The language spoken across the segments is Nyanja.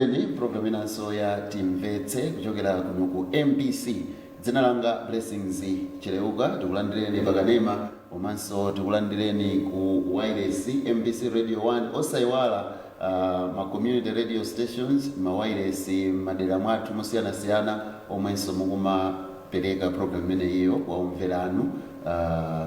Ni program inanso ya Timvetse kuchokera kuno ku MBC. Dzina langa Blessings Chileuka. Tikulandireni pakanema komanso tikulandireni ku wireless MBC Radio 1, osayiwala ma community radio stations, ma wireless madera mwathu mosiyanasiyana omwenso mukumapereka program imeneyiyo kwa omvera anu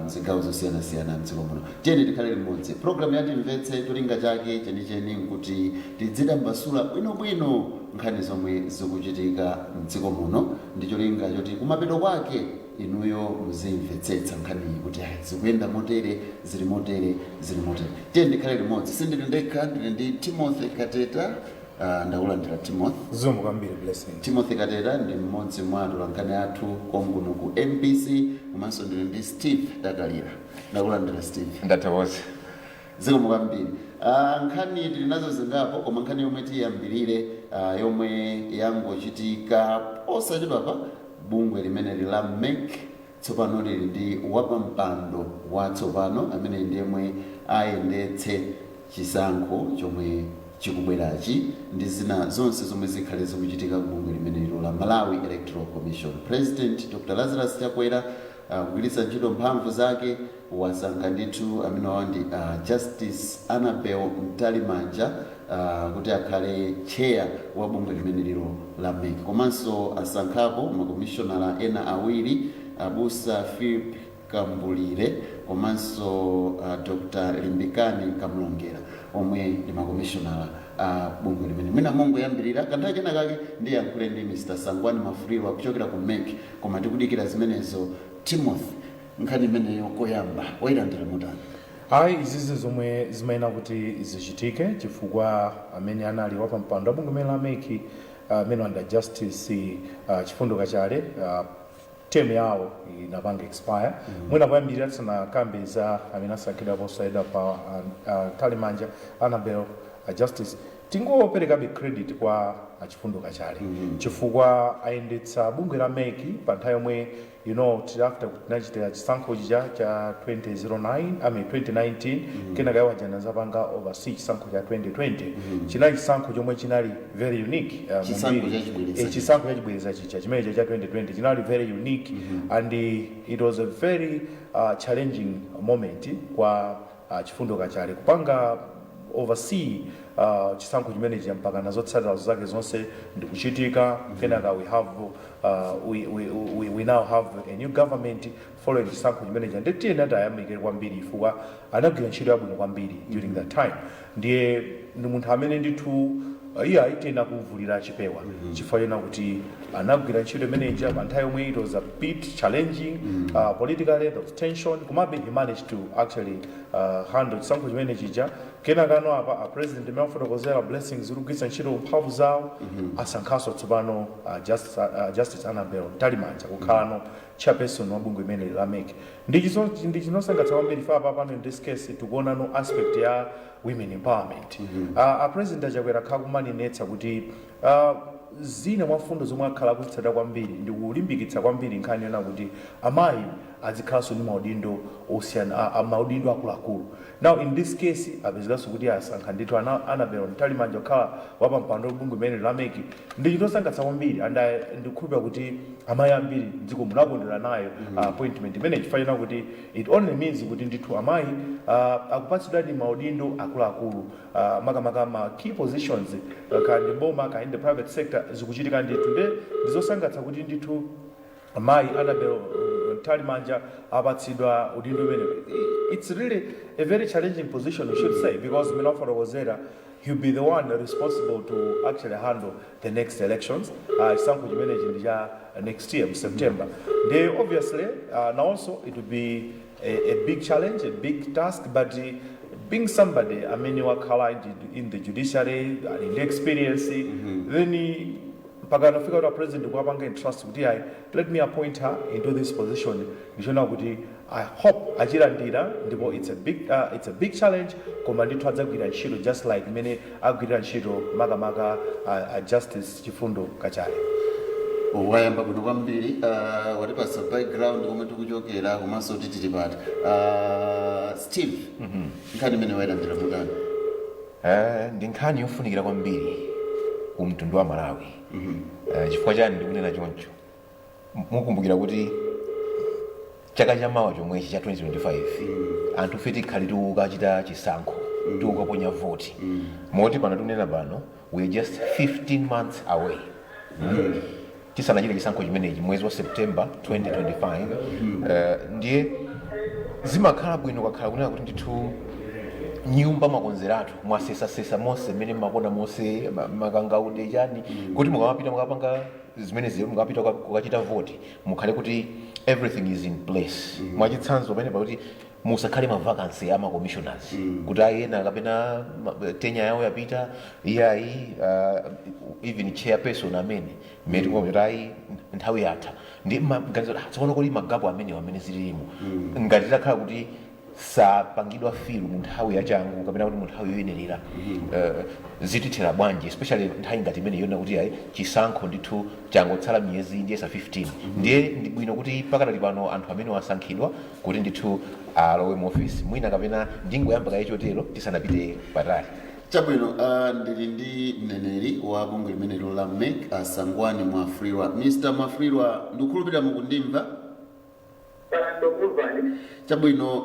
mzigawo zosiyanasiyana mdziko muno. Tiyeni tikhale limodzi. Program ya Timvetse cholinga chake chenicheni nkuti tidzitambasula bwinobwino nkhani zomwe zikuchitika mdziko muno, ndi cholinga choti kumapeto kwake inuyo muzimvetsetsa nkhaniyi kuti ayi, zikuyenda motere, zili motere, zili motere. Tiyeni tikhale limodzi. Sindili ndekha, ndili ndi Timothy Kateta. Ndakulandira, Timothy. Zikomo kwambiri, Blessing. Timothy Kateta ndi mmodzi mwa atolankhani athu konkuno ku MBC. Komanso ndili ndi Steve Dakalira. Ndakulandira, Steve. Ndathokoza. Zikomo kwambiri. Nkhani tili nazo zingapo, koma nkhani yomwe tiyambirire, yomwe yangochitika posachedwapa, bungwe limene la MEC tsopano lili ndi wapampando watsopano amene ndiyemwe ayendetse chisankho chomwe chikubwerachi ndi zina zonse zomwe zikhale zikuchitika ku bungwe limenelo la Malawi Electoral Commission. President Dr Lazarus Chakwera, kugwiritsa ntchito mphamvu zake, wasankha ndithu amene wawa ndi Justice Annabel Mtalimanja kuti akhale chair wa bungwe limene lilo la MEC. Komanso asankhapo makomishonala ena awiri, Abusa Philip Kambulire komanso Dr Limbikani Kamlongera, omwe ndi makomishonala a bungwe limene. Mwina mongoyambirira kanthawi kena kake ndiyankhule ndi Mr Sangwani Mwafulirwa kuchokera ku MEC, koma tikudikira zimenezo. Timothy, nkhani imeneyo koyamba wayilandira motani? Ayi, izizi zomwe zimayenera kuti zichitike, chifukwa amene anali wapampando wa bungwe la MEC, amene under Justice Chifundo Kachale, term yawo inapanga expire. Mwina poyambirira, tisanakambe za amene asankhidwa posayidwa pa Mtalimanja Annabel, Justice, tingoperekabe credit kwa Achifundo Kachale, chifukwa ayendetsa bungwe la MEC pa nthawi yomwe tili after tinachita chisankho chija cha 2009, I mean 2019. Kenaka iwo aja anazapanga oversee chisankho cha 2020. Chinali chisankho chomwe chinali very unique mu Chisankho mbiri. Chachibwereza. Chisankho chachibwereza chija chimenecho cha 2020 chinali very unique and it was a very challenging moment kwa Chifundo Kachale kupanga oversee chisankho chimenechi mpaka nazotsatira zake zonse ndikuchitika. Kenaka we now have a new government following chisankho chimenechi. Ndi tiyeni tayamikire kwambiri chifukwa anagwira ntchito yabwino kwambiri during that time. Ndiye ndi munthu amene ndithu iye ayitena kumvulira chipewa, chifukwa chena kuti anagwira ntchito imeneyi pa nthawi yomwe it was a bit challenging politically, there was tension, komabe he managed to actually handle chisankho chimene chija. Kenakano apa a President amene afotokozera Blessings kugwiritsa ntchito mphamvu zawo, asankhanso tsopano Justice Annabel Mtalimanja kukhalano chairperson wa bungwe imene la MEC. Ndi chinosangalatsa kwambiri fa apa pano in this case tikuona no aspect ya women empowerment. A President Achakwera akhala kumanenetsa kuti zina mwa mfundo zomwe akhala akuzitsata kwambiri ndi kulimbikitsa kwambiri nkhani yona kuti amayi azikhalanso ndi maudindo osiyana, maudindo akuluakulu. Now in this case apezekanso kuti asankha ndithu Annabel Mtalimanja kukhala wapampando bungwe imene la MEC. Ndi chinthu chosangalatsa kwambiri and ndikukhulupirira kuti amayi ambiri mdziko muno akondwera nayo appointment imene, chifukwa chena kuti it only means kuti ndithu amayi akupatsidwadi maudindo akuluakulu, makamaka ma key positions, kaya ndi boma, kaya in the private sector, zikuchitika ndithu. Nde ndizosangalatsa kuti ndithu mayi Annabel Mtalimanja apatsidwa udindo umene. It's really a very challenging position, we should say, because mmene wafotokozera, he'll be the one responsible to actually handle the next elections. Chisankho chimenechi ndi cha next year mu September. Ndi obviously nawonso it will be a big challenge, a big task, but being somebody amene wakhala in the judiciary, ali ndi experience, then mpaka anafika kuti a President kuwapanga entrust kuti ayi, let me appoint her into this position, ndichona kuti I hope achilandira. Ndipo it's a big challenge, koma ndithu adzagwira ntchito just like imene agwirira ntchito makamaka Justice Chifundo Kachale. Wayamba bwino kwambiri, watipasa background komwe tikuchokera komanso kuti tili pati. Steve, nkhani imene wayilandira mutani? Ndi nkhani yofunikira kwambiri. ku mtundu wa Malawi. Chifukwa chani ndikunena choncho? Mukumbukira kuti chaka chamawa chomwechi cha 2025 anthu fe tikhale tikukachita chisankho, tikukaponya voti. Moti pano tikunena pano, we are just 15 months away tisanachite chisankho chimenechi mwezi wa September 2025. Ndiye zimakhala bwino kakhala kunena kuti ndithu nyumba mwakonzeratu, mwasesasesa monse mmene mmakona monse, makangaude chani, kuti mukamapita mukapanga zimenezi, mukapita kukachita voti, mukhale kuti everything is in place. Mwachitsanzo, pamene pakuti musakhale ma vacancy ama commissioners, kuti ayena kapena tenure yawo yapita, iyayi, even chairperson amene mmene tikuona kuti ayi, nthawi yatha, ndi maganizo, tsopano kuli ma gap amenewo amene zilimo, ngati takhala kuti sapangidwa fill mu nthawi yachangu kapena kuti mu nthawi yoyenerera, zitithera bwanji, especially nthawi ngati imene yona kuti ayi, chisankho ndithu changotsala miyezi ndiyesa 15? Ndiye ndi bwino kuti pakadali pano anthu amene wasankhidwa kuti ndithu alowe mu office. Mwina kapena ndingoyamba kaye chotero tisanapite patali. Chabwino, ndili ndi mneneri wa bungwe limenelo la MEC, Sangwani Mwafulirwa. Mr Mwafulirwa, ndikukhulupirira mukundimva. Ndokumvani. Chabwino,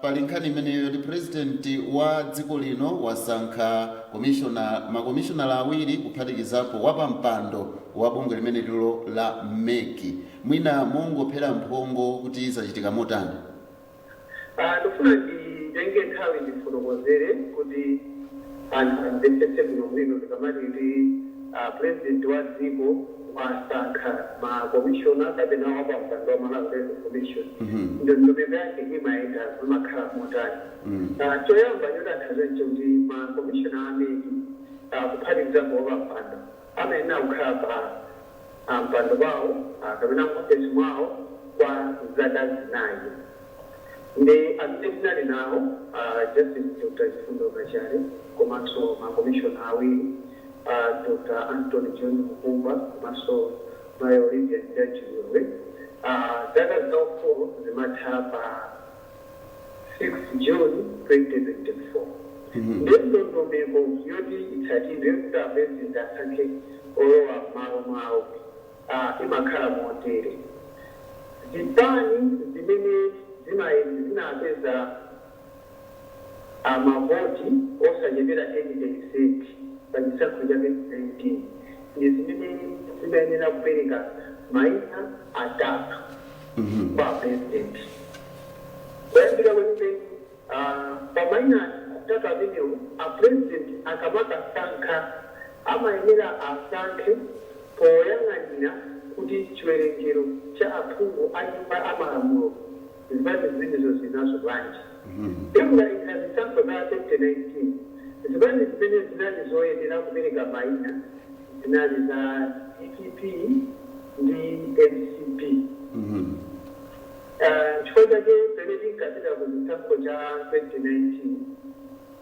pali nkhani imeneyo yoti president wa dziko lino wasankha makomishonala awiri, kuphatikizapo wapampando wa bungwe limene lilo la MEC. Mwina mungophera mphongo kuti zachitika motani? Ndifuna nditenge nthawi ndifotokozere kuti anthu amvetsetse bwinobwino. Ndikamati kuti president wa dziko wasankha makomishona kapena wapampando wa Malawi Electoral Commission, ndondomeko yake imayenda, imakhala motani? Choyamba chotanthauza nchokuti makomishona amene, kuphatikizapo wapampando, amayenera kukhala pa mpando pawo kapena muofesi mwawo kwa zaka 4. Ndi amene tinali nawo, Justice Dr Chifundo Kachale komanso makomishona awiri, Dr Anthony John Mukumba komanso Mayi Olivia Njachilwe, zaka zawo 4 zimatha pa 6 June 2024. Ndi ndondomeko yoti itsatidwe kuti apresident asankhe olowa m'malo mwawo imakhala motere: zipani zimene zinapeza amavoti osachepera 10% pa chisankho cha 2019 ndi zimene zimayenera kupereka mayina atatu kwa president. Kuyambira kwenikweni, pa mayina atatu amenewo, a president akamakasankha amayenera asankhe poyang'anira kuti chiwerengero cha aphungu a nyumba amalamulo zipani zimenezo zinazo bwanji. Ndikukalikira zisankho za 2019, zipani zimene zinali zoyenera kupereka mayina zinali za DPP ndi MCP. Chifukwa chake pamene tinkapita ku chisankho cha 2019,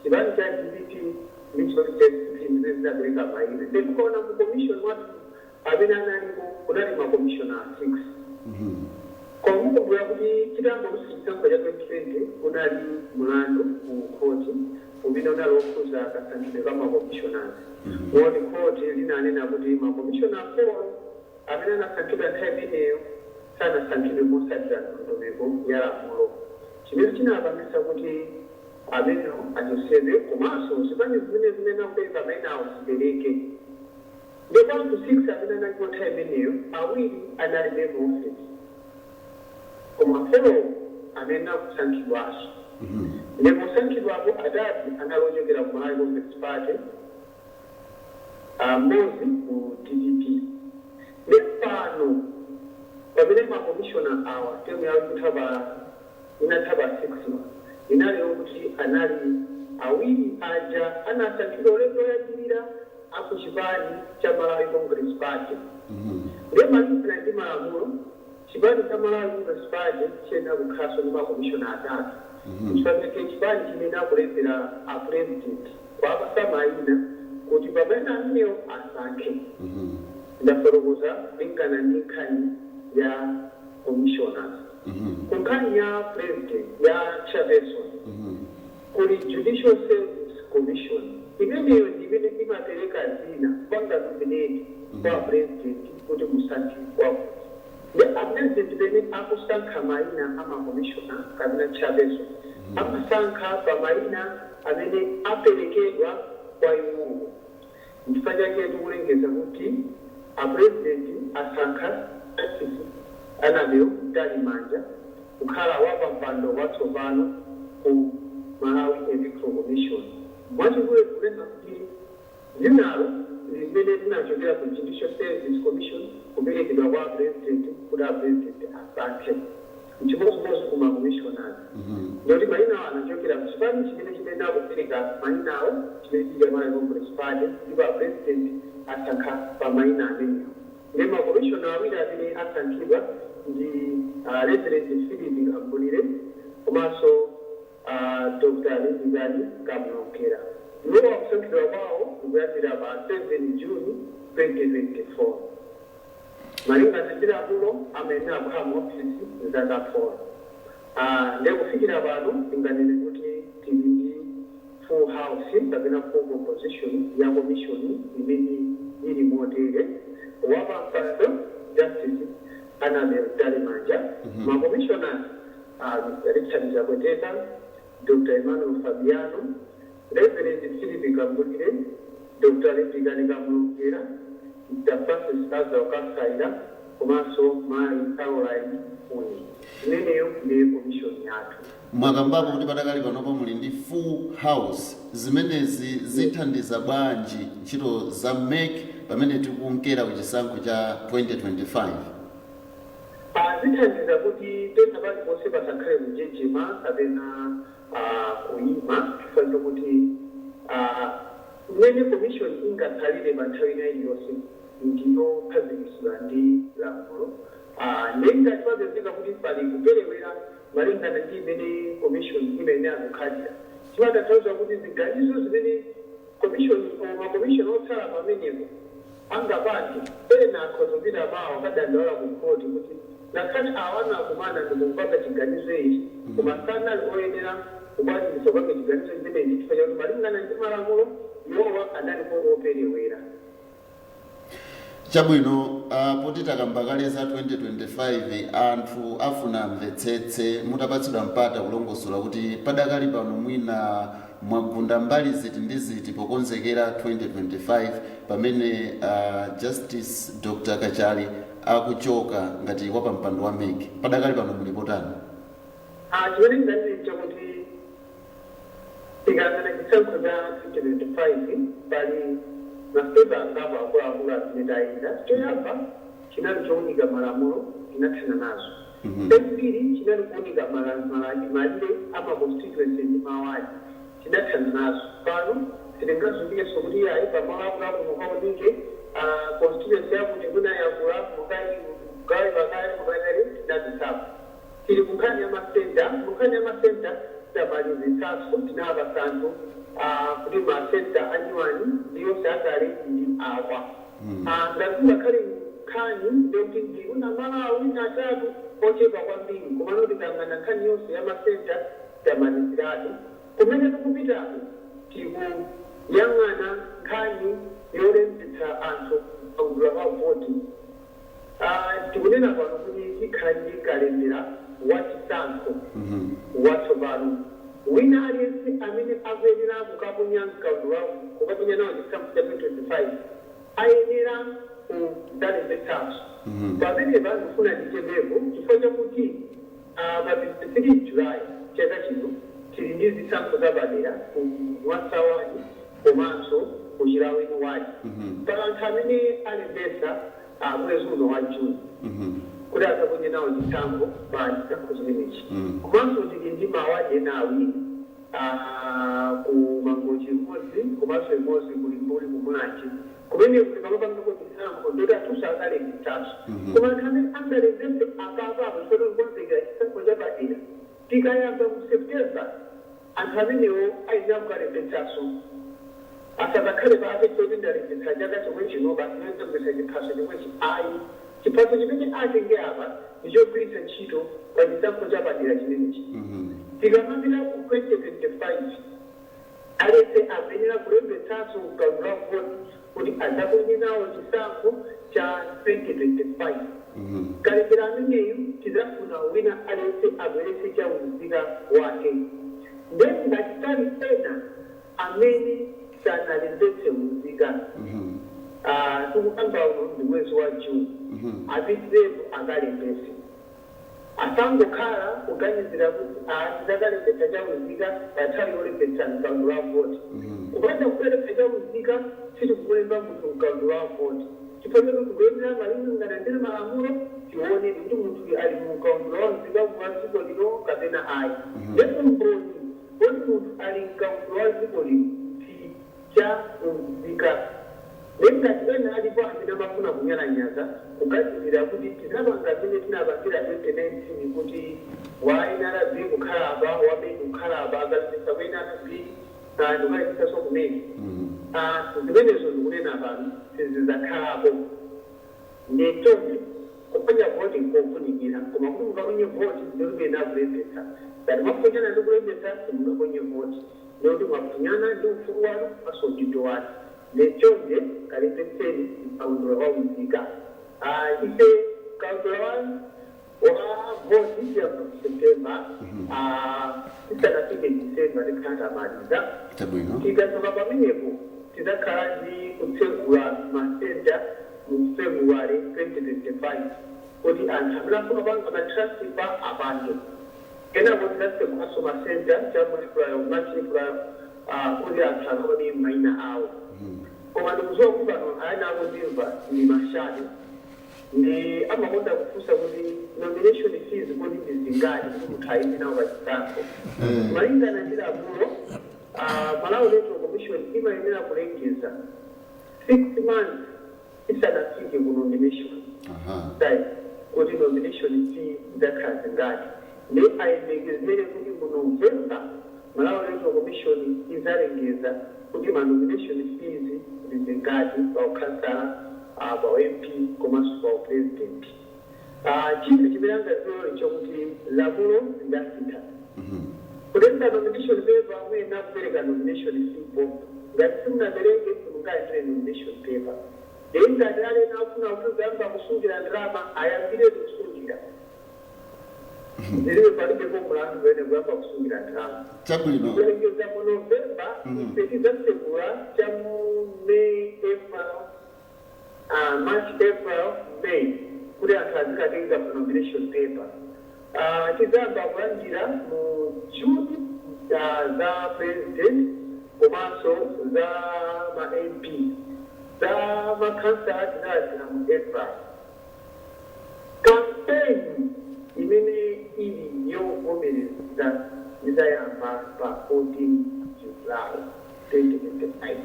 chipani cha DPP ndi chipani cha MCP zimene zinapereka mayina. Ndikukaona mu commission mwathu amene analimo, kunali makomishona 6. Koma mukumbukira kuti chitangolusa chisankho cha 2020 kunali mulandu mu khoti umene unali wokhuza kasankhidwe ka makomishoners, woti khoti linanena kuti makomishona 4 amene anasankhidwa nthawi imeneyo sanasankhidwe motsatira ndondomeko ya lamulo, chimene chinapangisa kuti amenewo achotsedwe komanso zipani zimene zimene akupereka mayina awo zipereke. Ndipo anthu 6 amene analipo nthawi imeneyo, awiri analibe mu office, koma 4 amene akusankhidwanso. Ndipo kusankhidwapo, atatu anali ochokera ku Malawi Congress Party, mmodzi ku DPP. Ndi pano pamene makomishona awa term yawo ikutha pa, inatha pa 6, inali yokuti anali awiri aja anasankhidwa ulendo oyambirira akuchipani cha Malawi Congress Party. Ndiye malingana ndi malamulo, chipani cha Malawi Congress Party chiyenera kukhalanso ndi makomishona atatu. Chifukwa chake chipani chimene akulembera a president kuwapasa mayina kuti pamene amenewo asankhe. Ndafotokoza kulingana ndi nkhani ya commissioners. Ku nkhani ya president, ya chairperson, kuli Judicial Service Commission. Imeneyo ndi imene imapereka zina kupanga nominate kwa president kuti musankhe kwakuti. Ndi apresident pene akusankha mayina amakomishona kapena chairperson, amasankha pa mayina amene aperekedwa kwa iwowo. Nchifukwa chake tikulengeza kuti apresident asankha Justice Annabel Mtalimanja kukhala wapampando watsopano ku Malawi Electoral Commission. Mwachikulu kunena kuti zinalo zimene zinachokera ku Judicial Service Commission kuperekedwa kwa president kuti apresident asankhe, chimodzimodzi ku makomishoners, ndoti mayinawo anachokera kuchipani chimene akupereka mayinawo, chimene chili Malawi Congress Party, ndipo apresident asankha pa mayina amenewo. Ndi makomishona awiri amene asankhidwa ndi Reverend Philip Kambulire komanso Dr. Limbikani Kamlongera. Iwowa kusankhidwa kwawo kukuyambira pa 7 June 2024. Malingana ndi lamulo, amene akukhala mu ofisi zaka 4. Ndiye kufikira pano tinganene kuti tili ndi full house kapena full composition ya commission imene ili motere: wapampando Justice Annabel Mtalimanja, makomishoners Mr. Richard Chapweteka, Dr. Emmanuel Fabiano, Reverend Philip Kambulire, Dr. Limbikani Kamlongera, Mr. Francis Lazaro Kasaila komanso Mayi Caroline Uni. Imeneyo ndiye commission yathu. Mwakambapo kuti padakali panopo muli ndi full house. Zimenezi zithandiza bwanji ntchito za MEC pamene tikunkera ku chisankho cha 2025? Zithandiza kuti pena paliponse pasakhale kujejema kapena kuyima, chifukwa chokuti mmene commission ingakhalire pa nthawi ina iliyonse ndiyokhazikitsidwa ndi lamulo. Ngati papezeka kuti pali kuperewera malingana ndi imene commission imene akukhalira, chimatanthauza kuti ziganizo zimene commission, makomishoni otsala pamenepo angapange, ena akhozopita mawo akadandaula ku khoti kuti ngakhale awana akumana ndikupanga chiganizo ichi, koma sanali oyenera kukwaniritsa kupanga chiganizo chimenechi chifukwa chakuti malingana ndi malamulo iwowa analipo operewera. Chabwino, poti takamba kale za 2025, anthu afuna amvetsetse mutapatsidwa mpata kulongosola kuti padakali pano mwina mwagunda mbali ziti ndi ziti pokonzekera 2025 pamene Justice Dr. Kachali akuchoka ngati wapampando wa MEC. Padakali pano muli potani? Chimene ndinganene chakuti tikayang'ana chisankho cha 2025, pali masitepe angapo akuluakulu amene tayenda. Choyamba chinali chowunika malamulo, tinathana nazo. Chachiwiri chinali kuwunika malire ama constituency ndi mawadi, tinathana nazo. Pano sitingazundikenso kuti ayi, pamalo akulaku mukaunike constituency yakuti mwina yakula, mugawe pakali mukatali, tinazitsapo. Tili kunkhani ya masenta. Munkhani ya masenta tamalizitsanso, tinawapasa anthu kuti masenta anyuwani ndiyonse akale ndi awa. Ngati ngakhale nkhani ndikuti ndikuna malo awiri atatu ochepa kwambiri, komano tikang'ana nkhani yonse ya masenta tamaliziratu. Kumene tikupitako, tikuyang'ana nkhani yolembetsa anthu pakudzula kwa voti. Tikunena pano kuti tikhala ndi kalembera wachisankho watsopano. Wina aliyense amene akuyenera kukaponya mkaundula, kukaponya nawo chisankho cha 2025, ayenera kudzalembetsanso. Pamenepa ndikufuna ndichepepo chifukwa chakuti pa 23 July chaka chino tili ndi zisankho zapadera ku Mwasawani komanso ku Chilaweni wadi. Pala anthu amene alembetsa mwezi uno wa Juni kuti akaponye nawo chisankho pa chisankho chimenechi. Komanso tili ndi mawadi ena awiri ku Mangochi imodzi komanso imodzi ku Limbuli ku Mulanje, kumene kuti kamapangako chisankho ndoti athunso akalembetsanso. Koma anthu amene angalembetse apapapo, chifukwa tikukonzekera chisankho chapadera tikayamba mu September, anthu amenewo ayenera kukalembetsanso. Asazakhale pake choti ndalembetsa chaka chomwe chino basi, ndagwiritsa chiphaso chomwechi, ayi. Chiphaso chimene atenge apa ndichogwiritsa ntchito pa chisankho chapadera chimenechi. Tikamapita ku 2025. Aliyense akuyenera kulembetsanso mkaundula wa voti kuti adzaponye nawo chisankho cha 2025. Kalembera ameneyu tidzafuna wina aliyense abweretse chaunzika wake. Then ngati pali ena amene sanalembetse unzika, tikukamba uno ndi mwezi wa June, apitirepo akalembetse. Asangokhala kuganizira kuti tidzakalembetsa chaunzika pa nthawi yolembetsa mkaundula wa voti. Kupanda kubweretsa chaunzika, sitikulemba munthu mkaundula wa voti, chifukwa choti tikuyenera malingana ndi malamulo tione kuti munthu ali mu mkaundula wa nzika wa dziko lino kapena ayi. Ndipo mboni kuti munthu ali mkaundula wa dziko lino ndi cha unzika. Ngati ena alipo amene amafuna kunyalanyaza kuganizira kuti tinapanga mmene tinapangira 2019, kuti wa NRB kukhala apa, wa MEC kukhala apa, akalembetsa ku NRB ndikukalembetsanso ku MEC, zimenezo ndikunena pano sizidzakhalapo. Ndechonde, kuponya voti nkofunikira, koma kuti mukaponye voti ndikuyenera kulembetsa. Ngati mwaponyana ndi kulembetsa, simungaponye voti, ndikuti mwaponyana ndi ufulu wanu komanso udindo wanu. Nechonde, kalembetseni mkaundula wa unzika. Ife kaundula wa voti tiyamba mu September, tisanafike December tikhala tamaliza. Tikachoka pamenepo, tidzakhala ndi kutsegula masenta mu February 2025 kuti anthu amene afuna kupanga ma transfer apange. Kenako tidzatsegulaso masenta cha mu April, March, April, kuti anthu akaone mayina awo. Koma ndikudziwa kuti pano ayani akundimva ndi ma shadow, ndi amakonda kufunsa kuti nomination fees kodi ndi zingati kuti munthu ayime nawo pachisankho. Malingana ndi lamulo, Malawi Electoral Commission imayenera kulengeza 6 months isanafike ku nomination time kuti nomination fee idzakhala zingati. Ndi ayembekezere kuti mu November Malawi Electoral Commission idzalengeza kuti ma nomination fees ndi zingati pa ukhansala, pa MP komanso pa upresident. Chinthu chimene angadziwe chokuti lamulo lidasintha. Kutenga nomination paper, muyenera kupereka nomination fee pompo. Ngati simunapereke, simungalandire nomination paper. Ndiye ngati alena afuna kuti kuyamba kusungira ndalama, ayambiretu kusungira. Zilibe, palibepo mulandu pamene kuyamba kusungira ndalama. Kulengeza mu November, ife tidzatsegula cha mu May, April, March, April, May kuti anthu azikatenga ma nomination paper. Tidzayamba kulandira mu June za president komanso za ma MP. Za makhansala tinalandira mu April. Kampeni imene ili yovomereza izayamba pa 14 July 2025.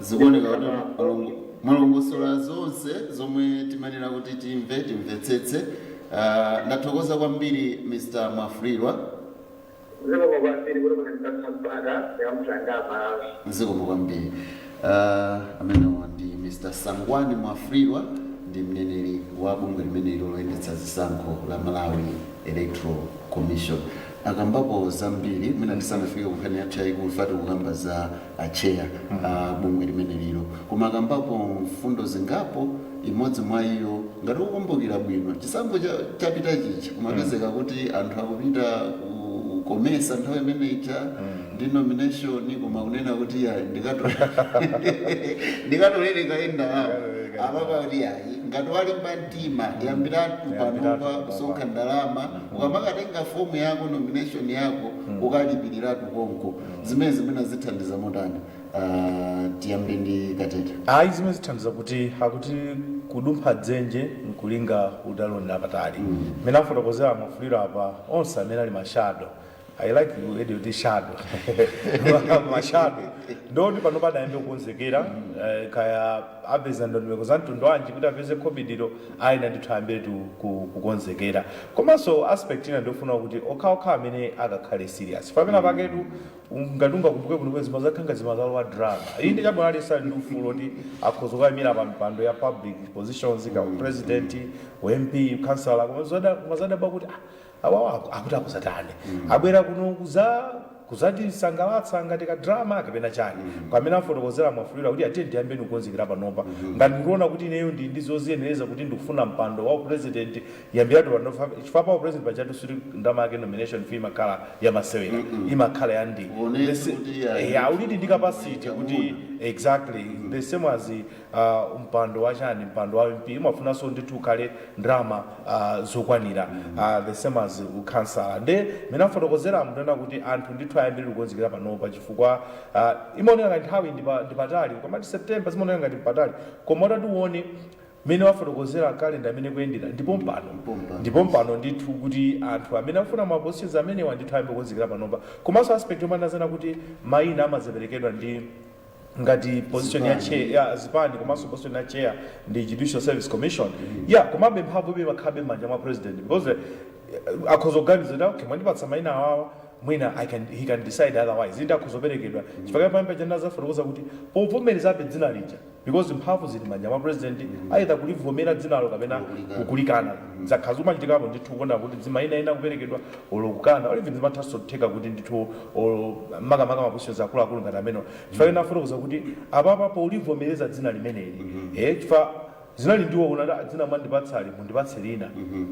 Zikuoneka kuti mwalongosola zonse zomwe timanena kuti timve, timvetsetse. Ndathokoza kwambiri, Mr Mwafulirwa. Zikomo kwambiri kuti munandipatsa mpata yakulankhula Malawi. Zikomo kwambiri. Amenewa ndi Mr Sangwani Mwafulirwa, ndi mneneri wa bungwe limene loyendetsa zisankho la Malawi Electoral Commission. Akambapo zambiri. Mwina tisanafike kunkhani yathu yayikulu, fati kukamba za acheya bungwe limene lilo, koma akambapo mfundo zingapo. Imodzi mwa iyo, ngati ukukumbukira bwino, chisankho chapita chicha kumapezeka kuti anthu akupita ku COMESA nthawi imene ija ndi nomination, koma kunena kuti ya ndikatolere kaye ndalama. Apapa kuti yayi, ngati walimba mtima, yambiratu panopa kusonkha ndalama. Ukamakatenga fomu yako, nomination yako, ukalipiriratu konko. Zimene zithandiza motani? Tiyambe ndi Katete. Ayi, zimene zithandiza kuti akuti kudumpha dzenje nkulinga udalonera patali. Mmene afotokozera Mwafulirwa apa, onse amene ali ma shadow, I like you edi kuti shadow, ma shadow, ndoti pano padayambe kukonzekera. Kaya apeza ndondomeko za mtundu wanji kuti apeze khobidiro, ayina ndithu ayambetu kukonzekera. Komanso aspect ina ndofuna kuti okhaokha amene akakhale serious pamene paketu, ngati ungakumbuke kuno kwezi mazakhanga zimazalowa drama. Iyi ndi chabwino, aliyense ali ndi ufulu kuti akhoza kukayimira pa mpando ya public positions, ka president, u MP, councillor, koma zadabwa kuti awawa akuti akuzatani, abwera kuno kuza Kuzatisangalatsa ngati ka drama kapena chani? Pamene afotokozera Mwafulirwa kuti atiye ndiyambeni kukonzekera panopa, ngati ndikuona kuti ineyo ndi zoziyenereza kuti ndikufuna mpando wa president, yambiratu pano, chifukwa pa president pachatu siti ndalama yake, nomination fee imakhala yamasewera, imakhala ya ndi Uonetse kuti ya- Ya, ulidi ndi capacity kuti, exactly the same as mpando wa chani, mpando wa MP umafunanso ndithu ukhale ndalama zokwanira, the same as ukhansala. Nde mene afotokozera munena kuti anthu ndithu ayambire kukonzekera panopa, chifukwa imaoneka ngati nthawi ndipatali. Ukamati September zimaoneka ngati mpatali, koma utati uone mene wafotokozera kalenda amene kuyendera, ndipo mpano Ndipo mpano. Ndipo mpano ndithu kuti anthu amene afuna ma positions amenewa ndithu ayambe kukonzekera panopa. Komanso aspect yomwe anazana kuti mayina amaziperekedwa ndi ngati position ya Zipani. chair ya zipani, komanso position ya chair ndi Judicial Service Commission ya, komabe mphamvu ibe imakhabe m'manja mwa president, because akhoza kuganiza kuti, "Okay, mwandipatsa mayina awawa, mwina he can decide otherwise." Inde, akhozoperekedwa chifukwa pamene pachana zafotokoza kuti povomerezabe dzina lija, because mphamvu zili m'manja mwa president, either kulivomera dzinalo kapena Kulikana. Kukulikana. Zakhazi umachitikapo ndithu kuona kuti mayina ena kuperekedwa olo kukana, or even zimathanso kutheka kuti ndithu olo makamaka ma positions akuluakulu ngati amenewa, chifukwa ena afotokoza kuti apapa polivomereza dzina limeneli, chifukwa zinali ndiwo una dzina mwandipatsali, mundipatse lina,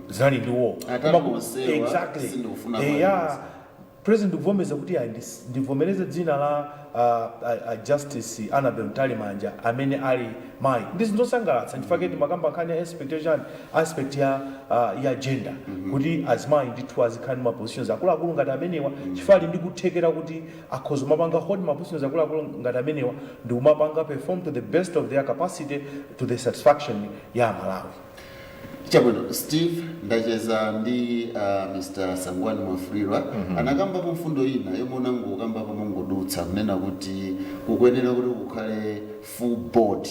zinali ndiwo. Atatu onsewa, Exactly. sindikufuna Ya, kuwaletsa. President kuvomereza kuti ayi, ndivomereze dzina la Justice Annabel Mtalimanja amene ali mayi, ndi zinthu zosangalatsa. Chifukwa timakamba nkhani ya expectation, aspect ya gender, kuti azimayi ndithu azikhala ndi ma positions akuluakulu ngati amenewa, chifukwa ali ndi kuthekera kuti akhoza kumapanga hold ma positions akuluakulu ngati amenewa ndi kumapanga perform to the best of their capacity, to the satisfaction ya Malawi. Chabwino, Steve, ndacheza ndi Mr Sangwani Mwafulirwa. Anakambapo mfundo ina yomwe unangokambapo mongodutsa, kunena kuti kukuyenera kuti kukhale full board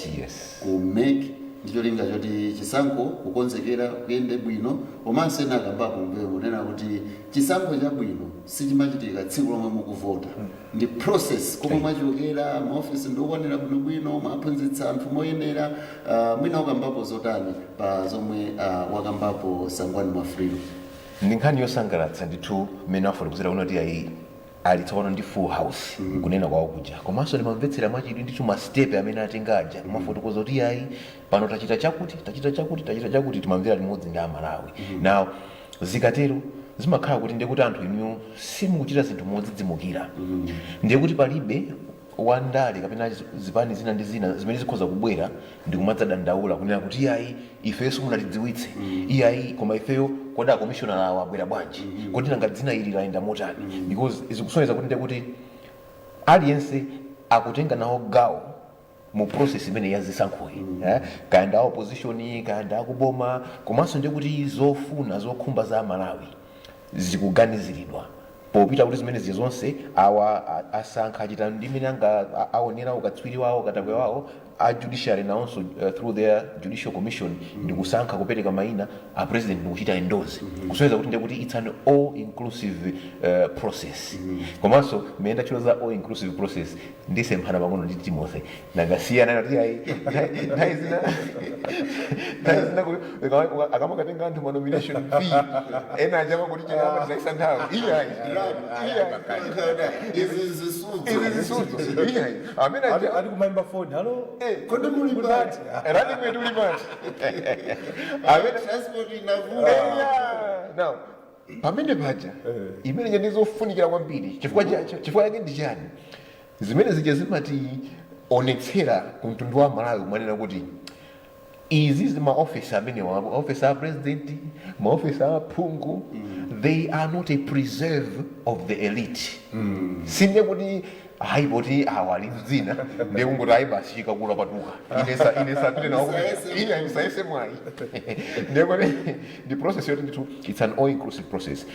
ku MEC ndi cholinga choti chisankho kukonzekera kuyende bwino. Komanso ena akambapo mbuyo kunena kuti chisankho chabwino sichimachitika tsiku lomwe mukuvota, ndi process komwe mwachokera, maofisi ndikukwanira bwinobwino, mwaphunzitsa anthu moyenera. Mwina ukambapo zotani pa zomwe wakambapo Sangwani Mwafulirwa? Ndi nkhani yosangalatsa ndithu mmene afotokozera kuno kuti ayi, ali tsopano ndi full house kunena kwawo kuja. Komanso ndimamvetsera mwachidwi ndithu ma step amene atenga aja, kumafotokoza kuti ayi, pano tachita chakuti, tachita chakuti, tachita chakuti. Timamvera limodzi ndi Amalawi. Now zikatero zimakhala kuti ndiye kuti anthu inuyo simukuchita zinthu modzidzimukira, ndiye kuti palibe wandale kapena zipani zina ndi zina zimene zikhoza kubwera ndikumadzadandaula kunena kuti, "Iyayi, ifeyo simunatidziwitse, iyayi, koma ifeyo kodi akomishonala awo abwera bwanji? Kodi nanga dzina ili layenda motani?" Because zikusonyeza kuti ndiye kuti aliyense akutenga nawo gawo mu process imene ya zisankhoyi, kaya ndi a opposition, kaya ndi akuboma. Komanso ndiye kuti zofuna, zokhumba za Amalawi zikuganiziridwa popita kuti zimene zija zonse awa asankha, achita ndi imene anga aonera ukatswiri wawo, katakwe wawo. A judiciary nawonso, through their judicial commission, ndikusankha kupereka mayina a president ndikuchita endorse, kusonyeza kuti ndekuti it's an all inclusive process. Komanso mmene ndatchula za all inclusive process, ndisemphana pang'ono ndi Timothy. Nangasiyana nati ayi, nthawi zina akamakatenga anthu ma nomination fee, ena achama kuti chama tizaisa nthawi, iyayi, iyayi. Izi zisudzo. Izi zisudzo, iyayi, amene Ali kumayimba foni, "Hello." Kodi muli pati? Running mate uli pati? Amene Transport inavuta. Yeah. Now pamene paja imene ndizofunikira kwambiri, chifukwa chake ndi chani? Zimene zija zimationetsera ku mtundu wa Malawi kumanena kuti izi maofisi amenewa, maofisi a president, maofisi a phungu, they are not a preserve of the elite. Sindiye kuti hayi, poti awa ali mdzina, ndiye kungoti ayi basi, chikakula patuka, ine sapite nawo kuti ine ndisayese mwayi. Ndiye kuti ndi process yoti ndithu it's an all inclusive process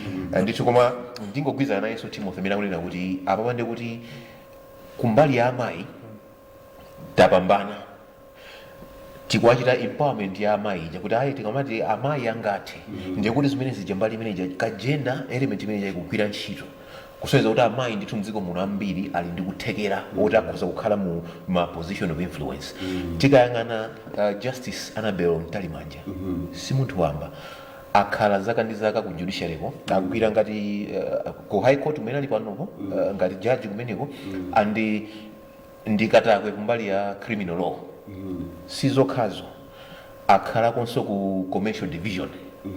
ndithu. Koma ndingogwizana nayenso Timothy amene akunena kuti apapa ndiye kuti kumbali ya amayi tapambana, tikuwachita empowerment ya amayi ija, kuti ayi, tikamati amayi angathe, ndiye kuti zimene zija mbali imene ija ka gender element imene ija ikugwira ntchito, kusonyeza kuti amayi ndithu mdziko muno ambiri ali ndi kuthekera oti akhoza kukhala mu ma position of influence. Tikayang'ana Justice Annabel Mtalimanja, si munthu wamba. Akhala zaka ndi zaka ku judiciary ko, agwira ngati ku High Court kumene ali panopo, ngati judge kumeneko, and ndikatakwe kumbali ya criminal law. Sizokhazo, akhalakonso ku commercial division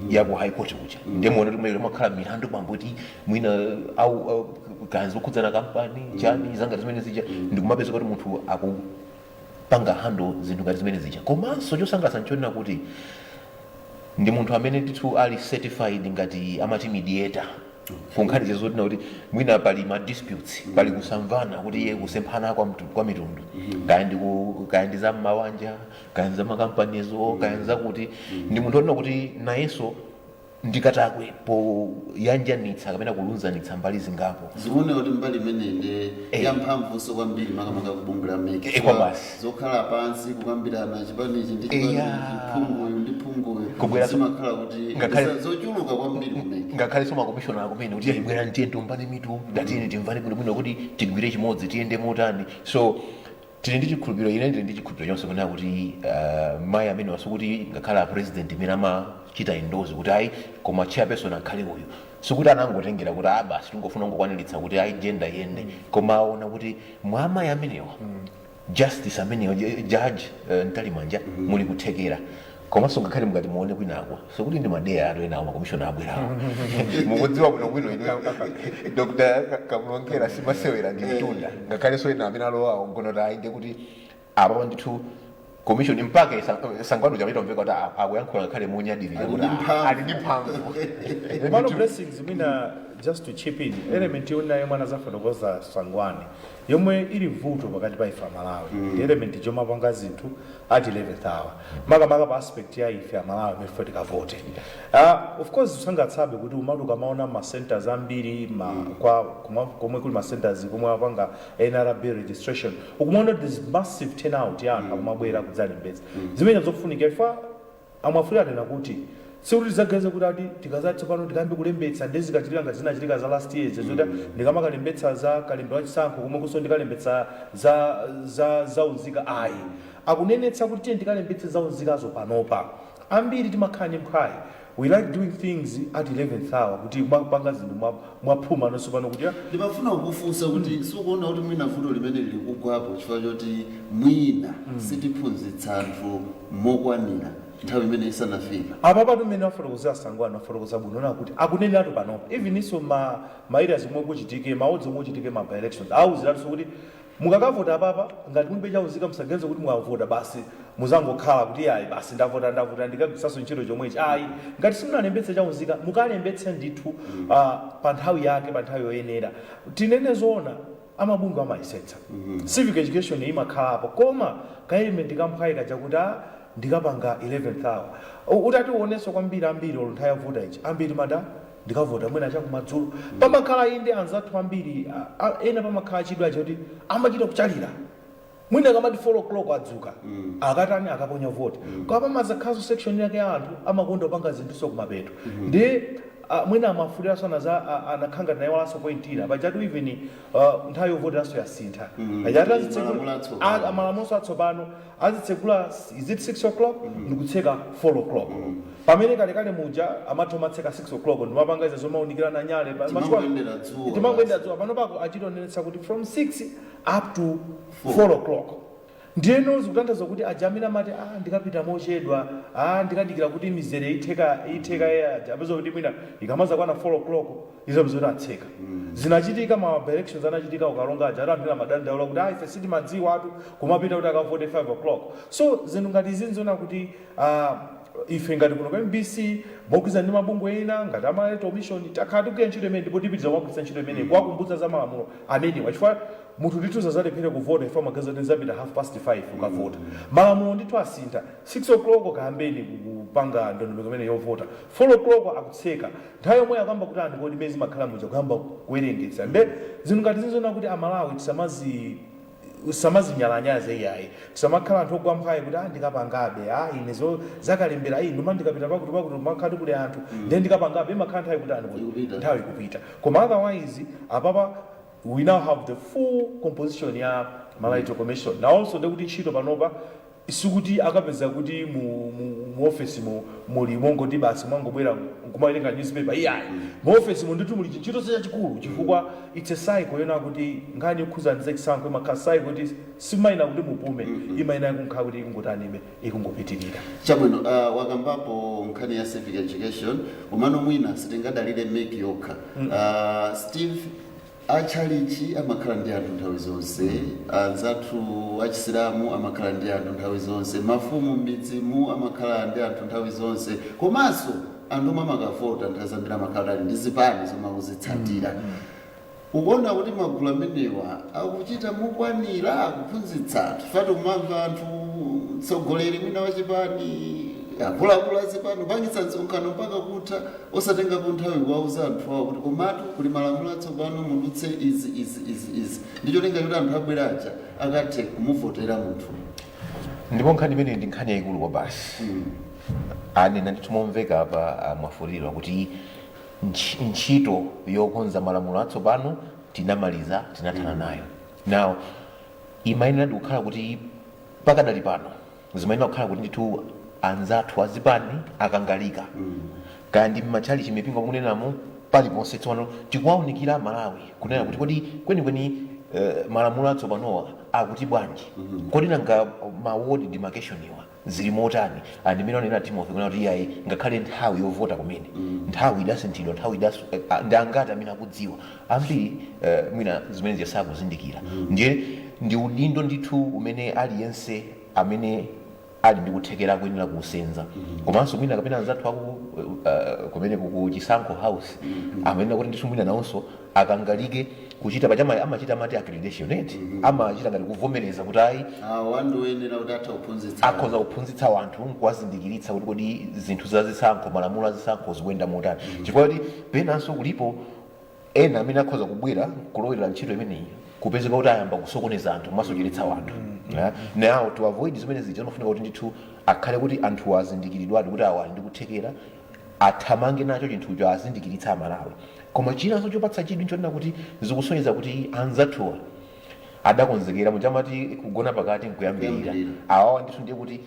ya ku High Court kuja. Ndiye muone kuti kumene makhala milandu bamboti mwina au kanzi okhudzana kampani chani zanga zimene zija, ndikumapeza kuti munthu akupanga handle zinthu ngati zimene zija. Komanso chosangalatsa nchonena kuti ndi munthu amene ndithu ali certified ngati amati mediator ku nkhani zotina kuti mwina pali ma disputes, pali kusamvana, kuti iye kusemphana kwa mitundu, kaya ndi za mmawanja, kaya ndi za makampanizo, kaya ndi zakuti, ndi munthu onena kuti nayenso ndikatakwe poyanjanitsa kapena kulunzanitsa mbali zingapo. Zikuoneka kuti mbali imeneyi ndi yamphamvunso kwambiri, makamaka kubungwe la MEC. Kwa basi. Zokhala pansi kukambirana chipanichi ndi chipanichi, phunguyu ndi phunguyu, zimakhala kuti zochuluka kwambiri ku MEC. Ngakhalenso makomishona akumene kuti ayibwera, tiye tiumbane mitu, ndatiyeni timvane bwinobwino kuti tigwire chimodzi, tiyende motani. So tili ndi chikhulupiriro, ine ndili ndi chikhulupiriro chonse kunena kuti mayi amene wasukuti ngakhale a president imene amachita endorse kuti ayi, koma chairperson akhale uyu, sikuti anangotengera kuti ah basi, tingofuna kungokwaniritsa kuti ayi gender iyende, koma aona kuti mwa amayi amenewa, justice amenewa, judge Mtalimanja, muli kuthekera. Komanso ngakhale mukati muone kwinako, sikuti ndi madeya atu enawo makomishona abwerawo. Mukudziwa bwinobwino inu, Dr Kamulongera, simasewera ndi mtunda. Ngakhalenso ena amene alowawo ngonoti ayi, ndiye kuti apa ndithu commission mpaka Sangwani chamita mveka kuti akuyankhula ngakhale monyadirira Ali kuti ndi mphamvu. Ali ndi mphamvu. Mano Blessings, mwina just to chip in, element yona yomwe anazafotokoza Sangwani yomwe ili vuto pakati pa ife Amalawi ndi element yomapanga zinthu at 11th hour, makamaka pa aspect ya ife Amalawi amene ife tikavote. Of course usangatsabe kuti umati ukamaona ma centers ambiri ma, kwa komwe kuli ma centers komwe apanga NRB registration, ukumaona this massive turnout ya anthu akumabwera kudzalembetsa zimene zofunika. Ifa amwafulira tena kuti sikuti tizaganize kuti ati tikazati tsopano tikambe kulembetsa ndi zikachitika ngati zinachitika za last year zoti ndikamakalembetsa za kalembera wachisankho komwe kuso ndikalembetsa za unzika. Ayi, akunenetsa kuti tiye tikalembetse za unzikazo panopa. Ambiri timakhala ndi mphwayi, we like doing things at 11th hour, kuti kumapanga zinthu mwaphuma nonso pano kuti Ndimafuna kukufunsa kuti sikuona kuti mwina vuto limene lili kugwapo chifukwa choti mwina sitiphunzitsa anthu mokwanira nthawi imene isanafika? Apa patu mmene wafotokozera Sangwani, wafotokoza bwino na kuti akuneneratu panopa, even iso ma areas omwe kuchitike maodzi omwe kuchitike ma by elections, awuziratunso kuti mukakavota apapa, ngati mulibe chaunzika, musaganize kuti mukavota basi muzangokhala kuti ayi basi, ndavota, ndavota, ndikagwiritsanso ntchito chomwechi. Ayi, ngati simunalembetse chaunzika, mukalembetse ndithu pa nthawi yake, pa nthawi yoyenera. Tinene zoona, amabungwe amayesetsa, civic education imakhalapo, koma ka element kamphwayi kaja kuti a ndikapanga 11th hour. Utati uonenso kwambiri, ambiri olo nthawi yavota ichi, ambiri mada ndikavota mwina chakumadzulo. Pamakhala inde anzathu ambiri, ena pamakhala chidwi acho kuti amachita kuchalira, mwina kamati 4 o'clock adzuka, akatani, akaponya vote. Koma pamazakhalanso section yake ya anthu amakonda kupanga zinthu kumapeto. Ndi mwina amafuliranso anakhanga nayewalanso point ina pajatu, even nthawi yovoteranso yasintha. Pajatu Malamulo atsopano. Malamulo atsopano azitsegula, is it 6 o'clock ndikutseka 4 o'clock, pamene kalekale muja amatha umatseka 6 o'clock ndimapanga izo zomaunikirana nyale. Timangoyendera dzuwa. Timangoyendera dzuwa. Pano pako achitonenetsa kuti from 6 up to 4 o'clock. Ndiyeno zikutanthauza kuti aja amene amati ah, ndikapita mochedwa, ah, ndikadikira kuti mizere itheka itheka, aja apeza kuti mwina ikamaza kwana 4 o'clock izapeza kuti atseka. Zinachitika ma elections anachitika ukalonga aja, ati anthu ena amadandaula kuti ah, ife sitimadziwa atu, kumapita kuti akavote 5 o'clock. So zinthu ngati izi nzoona kuti ife ngati kuno kwa MBC, mogwirizana ndi mabungwe ena ngati ama Electoral Commission, takhala tikugwira ntchito imene ndipo tipitiriza kumagwiritsa ntchito imene kuwakumbutsa za malamulo amenewa, chifukwa munthu ndithu zazalephere kuvota ifo magazi ati nzapita half past 5 ukavota. Malamulo ndithu asintha, 6 o'clock kayambeni kupanga ndondomeko imene yovota, 4 o'clock akutseka. Nthawi yomwe akuyamba kuti anthu kodi mezi makhala muja kuyamba kuwerengetsa. Nde zinthu ngati zinzoona kuti Amalawi tisamazi samazinyalanyaze iyayi, tisamakhala anthu ogwa mphwayi kuti ah, ndikapangabe, ah, ine zo zakalembera ayi, nduma ndikapita pakuti pakuti makhati kuli anthu, ndiye ndikapangabe. Imakhala nthawi kuti anthu Ikupita. Nthawi ikupita. Koma otherwise apapa we now have the full composition ya Malawi Electoral Commission. Nawonso ndekuti ntchito panopa Sikuti akapeza kuti mu office mu muli mongoti basi mwangobwera nkumawerenga newspaper, iyayi. Mu office mu ndithu muli chintchito chachikulu, chifukwa it's a cycle yona kuti nkhani yokhuzana ndi zachisankho imakhala cycle kuti simayina kuti mupume, imayina kunkhala kuti ikungotanibe, ikungopitirira. Chabwino, wakambapo nkhani ya civic education, komano mwina sitingadalire MEC yokha. Steve, atchalichi amakhala ndi anthu nthawi zonse, anzathu achisilamu amakhala ndi anthu nthawi zonse, mafumu m'midzimu amakhala ndi anthu nthawi zonse, komanso anthu omwe amakavota nthawi zambiri amakhala ali ndi zipani zomwe akuzitsatira. Ukuona kuti magulu amenewa akuchita mokwanira kuphunzitsa anthu? Fati kumamva anthu, mtsogoleri mwina wachipani, akuluakulu azipani kupangitsa msonkhano mpaka kutha osatengapo nthawi kuwauza anthu awo kuti komatu kuli malamulo atsopano, mudutse izi, izi, izi, izi, ndicho linga kuti anthu abwera aja akathe kumuvotera munthu. Ndipo nkhani imeneyi ndi nkhani yayikulu kwa basi. Anena ndithu momveka apa Mwafulirwa kuti ntchito yokonza malamulo atsopano tinamaliza, tinathana nayo. Now imayenera ndi kukhala kuti pakadali pano zimayenera kukhala kuti ndithu anzathu azipani akangalika, kaya ndi mmachalichi, mipingo mukunenamo, paliponse. Tsopano tikuwaunikira Malawi kunena kuti kodi kwenikweni malamulo atsopanowa akuti bwanji? Kodi nanga ma ward demarcation iwa zili motani? Andimene anena Timothy kunena kuti iyayi, ngakhale nthawi yovota kumene nthawi idasinthidwa, nthawi idasu ndi angati amene akudziwa? Ambiri mwina zimene ziyasakuzindikira. Ndiye ndi udindo ndithu umene aliyense amene ali ndi kuthekera kuyenera kuusenza. Komanso mwina kapena anzathu aku kumene ku Chisankho House amene kuti ndithu mwina nawonso akangalike kuchita pachama amachita amati accreditation eti, amachita ngati kuvomereza kuti ayi, awa ndi oyenera kuti atha kuphunzitsa, akhoza kuphunzitsa wanthu, nkuwazindikiritsa kuti kodi zinthu zazisankho, malamulo azisankho zikuyenda motani, chifukwa kuti penanso kulipo ena amene akhoza kubwera kulowera ntchito imeneyi, kupezeka kuti ayamba kusokoneza anthu, kumasocheretsa wanthu. Yeah. Now to avoid zimene zija, zimafunika kuti ndithu akhale kuti anthu azindikiridwadi kuti awa ali ndi kuthekera, athamange nacho chinthucho, azindikiritsa Amalawi. Koma chinanso chopatsa chidwi nchonena kuti zikusonyeza kuti anzathuwa adakonzekera, muchamati kugona pakati nkuyambirira. Kuyambirira. Awawa ndithu ndiye kuti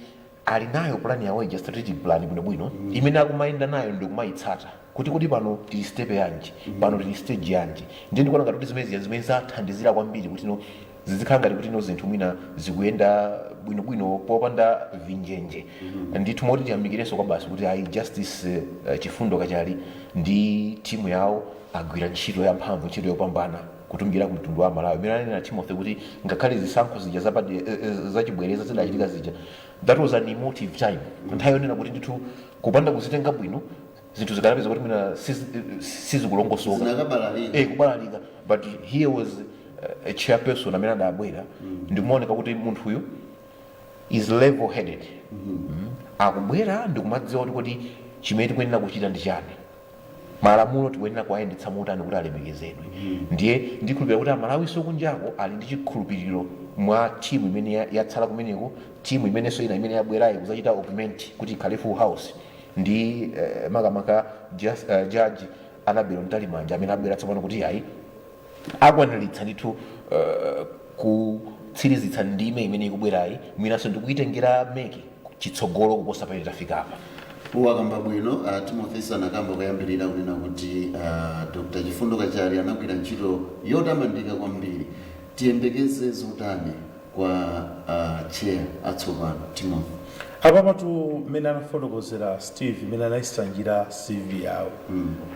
ali nayo plan yawo ija, strategic plan bwinobwino imene akumayenda nayo ndikumayitsata kuti pano tili step yanji, pano tili stage yanji. Ndiye ndikuona ngati kuti zimene zija zimene zathandizira kwambiri kuti no zizikhala ngati kuti no zinthu mwina zikuyenda bwinobwino popanda vinjenje ndithu. Moti tiyamikirenso kwa basi kuti ayi, Justice Chifundo Kachali ndi timu yawo agwira ntchito yamphamvu, ntchito yopambana kutumikira ku mtundu wa Malawi. Imene anena Timothy kuti ngakhale zisankho zija zachibwereza zidachitika zija, that was an emotive time, nthawi yonena kuti ndithu kupanda kuzitenga bwino zinthu zikanapeza kuti mwina sizikulongosoka. Zinakabalalika. Kubalalika. But here was a chairperson amene adabwera ndikumaoneka kuti munthuyu is level headed. Akubwera ndikumadziwa kuti kodi chimene tikuyenera kuchita ndi chani, malamulo tikuyenera kuwayendetsa motani kuti alemekezedwe. Ndiye ndikhulupirira kuti Amalawiso kunjako ali ndi chikhulupiriro mwa timu imene yatsala kumeneko, timu imenenso ina imene yabwerayi kuzachita augment kuti ikhale full house, ndi makamaka Judge Annabel Mtalimanja amene abwera tsopano kuti ayi, akwaniritsa ndithu kutsirizitsa ndime imene ikubwerayi, mwinanso ndikuyitengera MEC chitsogolo kuposa pamene tafika apa. Wakamba bwino Timothy. Sanakamba kuyambirira kunena kuti Dr Chifundo Kachali anagwira ntchito yotamandika kwambiri. Tiyembekeze zotani kwa chair atsopano, Timothy? Apapatu mmene anafotokozera Steve, mmene anayisanjira CV yawo,